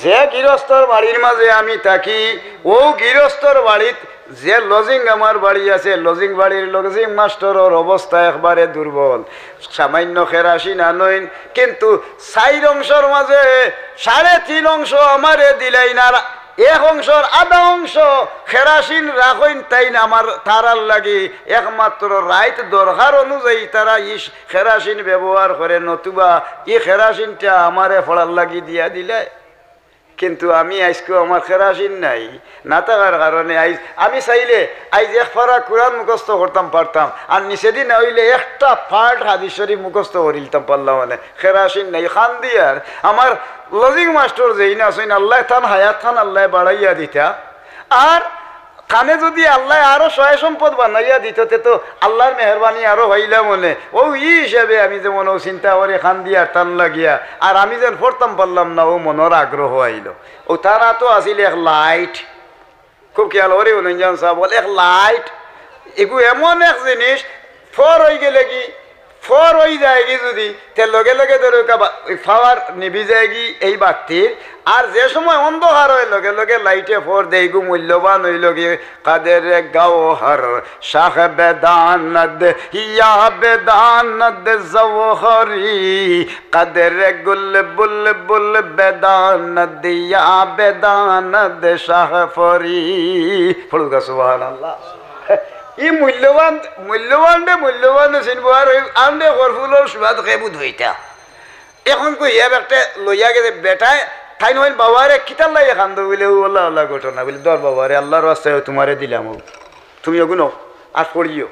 যে গিরস্তর বাড়ির মাঝে আমি থাকি, অউ গিরস্তর বাড়িত যে লজিং আমার বাড়ি আছে, লজিং বাড়ির লজিং মাস্টরর অবস্থা একবারে দুর্বল। সামান্য কেরাসিন আনইন, কিন্তু চাইর অংশর মাঝে সাড়ে তিন অংশ আমারে দিলাইন, আর এক অংশর আধা অংশ কেরাসিন রাখইন তাইন আমার তারার লাগি, একমাত্র রাইত দরকার অনুযায়ী তারা ই কেরাসিন ব্যবহার করে, নতুবা ই কেরাসিনটা আমারে পড়ার লাগি দিয়া দিলায়।" কিন্তু আমি আইজকু আমার কেরাসিন নাই, না থাকার কারণে আইজ আমি চাইলে আইজ এক পারা কোরআন মুখস্থ করতাম পারতাম, আর নিচেদি না অইলে একটা পার্ট হাদিস শরীফ মুখস্থ করিলতাম পারলাম অনে। কেরাসিন নাই, খান্দিয়ার। আমার লজিং মাস্টর যেইন আছইন, আল্লায় তান হায়াত খান আল্লায় বাড়াইয়া দিতা। আর তানে যুদি আল্লায় আরো সয় সম্পদ বানাইয়া দিত, তে তো আল্লাহর মেহেরবানি আরো পাইলাম অনে। অউ ই হিসাবে আমি যেমন অউ চিন্তা করি খান্দিয়ার তান লাগিয়া, আর আমি যেন পড়তাম পারলাম না, অউ মনর আগ্রহ আইলো। অউ তান আতো আছিল এক লাইট, খুব খেয়াল করি হুনইন যান সাব, অউ এক লাইট, এগু এমন এক জিনিস, ফর অইগেলেগি, ফর অইযায়গি যুদি, তে লগে লগে ধরউক্কা বা-, অউ পাওয়ার নিবি যায়গি এই বাত্তির। আর যে সময় অন্ধকার অয়, লগে লগে লাইটে ফর দেয়, এগু মূল্যবান অইলোগি। কাদের গওহর শাহ বেদানদ, ইয়া বেদানদ জওহরি, কাদের গুল বুলবুল বেদানদ, ইয়া বেদানদ শাহ ফরি। পড়ুক্কা সুবহানাল্লাহ। ই মূল্যবান, মূল্যবান রে, মূল্যবান রে চিনবো, আর অউ আন্দে করফুলর সুবাদ কে বুধ অইতা। এখন কই এক একটা লইয়া গেছে বেটায়, তাইন কইন, "বাবারে, কিতার লাগি কান্দো?" বুলে, "অউ অলা অলা ঘটনা।" বুলে, "ধর বাবারে, আল্লাহর ওয়াস্তে তুমারে দিলাম, অউ তুমি অগু নেও, আর পড়িও।"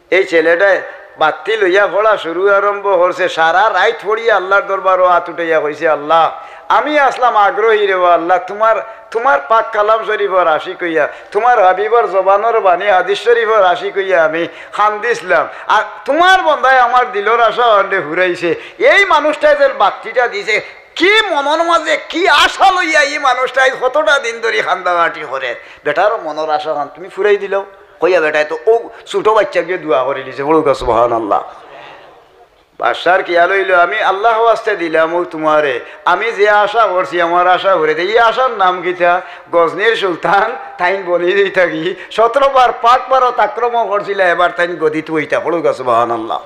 এই ছেলেটায় বাত্তি লইয়া পড়া শুরু আরম্ভ করছে, সারা রাইত পড়িয়া আল্লাহর দরবারো আত উঠাইয়া কইছে, "আল্লাহ, আমি আছলাম আগ্রহী রে বা আল্লাহ, তুমার তুমার পাক কালাম শরীফর আশিক অইয়া, তুমার হাবিবর জবানর বাণী হাদিস শরীফর আশিক অইয়া আমি কান্দিছলাম। আর তুমার বন্দায় আমার দিলর আশা অখানরে ফুরাইছে। এই মানুষটায় যে বাত্তিটা দিছে, কি মনর মাঝে কি আশা লইয়া ই মানুষটায় কতটা দিন ধরি কান্দাকাটি করের, বেটার মনর আশা অখান তুমি ফুরাই দিলাও। কইয়া বেটায় তো অউ ছোট বাইচ্চাগুয়ে দোয়া করিলিছে, পড়ুক্কা সুবহানাল্লাহ। বাদশার খিয়াল অইলো, আমি আল্লার ওয়াস্তে দিলাম অউ তুমারে, আমি যে আশা করছি আমার আশা ফুরাইতে, ই আশার নাম কিতা? গজনীর সুলতান, তাইন বনি যাইতা গি, সতরো বার পাক ভারত আক্রমণ করছিলা, এবার তাইন গদিত বইতা, পড়ুক্কা সুবহানাল্লাহ।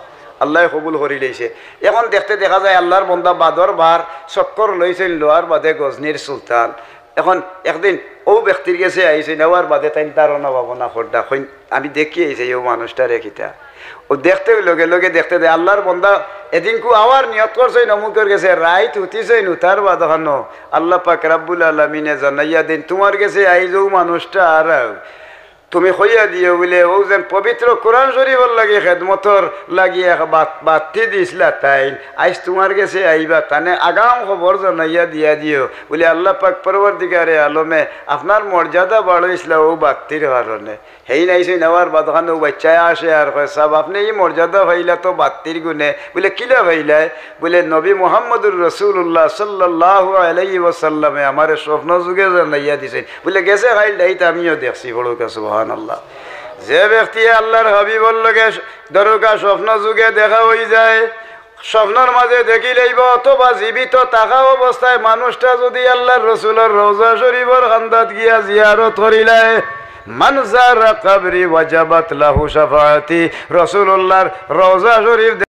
আল্লায় কবুল করিলাইছে। এখন দেখতে দেখা যায় আল্লার বন্দা বাদর বার চক্কর লইছইন, লওয়ার বাদে গজনীর সুলতান। এখন একদিন অউ ব্যক্তির গেছে আইছইন, আওয়ার বাদে তাইন ধারণা ভাবনা কররা, কইন, আমি দেখি আইছি অউ মানুষটারে কিতা। অউ দেখতে লগে লগে দেখতে দে আল্লার বন্দা এদিনকু আওয়ার নিয়ত করছইন অমুকর গেছে, রাইত হুতিছইন, হুতার বাদে অখানো আল্লা পাক রাব্বুল আলামিনে জানাইয়া দেইন, তুমার গেছে আইজ অউ মানুষটা আর তুমি কইয়া দিও বুলে, অউ যেন পবিত্র কোরআন শরীফর লাগি খেদমতর লাগি এক বাত-, বাত্তি দিছলা তাইন, আইজ তুমার গেছে আইবা, তানে আগাম খবর জানাইয়া দিয়া দিও বুলে, আল্লা পাক পরওয়ারদিগারে আলমে আপনার মর্যাদা বাড়াইছলা অউ বাত্তির কারণে। হেইন আইছইন, আওয়ার বাদে অখানো অউ বাইচ্চায় আসে আর কয়, সাব, আপনে ই মর্যাদা পাইলা তো বাত্তির গুণে। বুলে, কিলা পাইলায়? বুলে, নবী মুহাম্মদুর রাসূলুল্লাহ সাল্লাল্লাহু আলাইহি ওয়াসাল্লামে আমারে স্বপ্ন যুগে জানাইয়া দিছইন। বুলে, গেছে কাইল রাইত আমিও দেখছি, পড়ুক্কা সুবহানাল্লাহ। যে ব্যক্তিয়ে আল্লার হাবিবর লগে স-, ধরুক্কা স্বপ্ন যুগে দেখা অইযায়, স্বপ্নর মাঝে দেখিলাইবা অথবা জীবিত থাকা অবস্থায় মানুষটা যুদি আল্লার রসুলর রওজা শরীফর কান্দাত গিয়া জিয়ারত করিলায়, মান যারা কবরি ওয়াজাবাত লাহু শাফাআতি, রসুলুল্লার রওজা শরীফ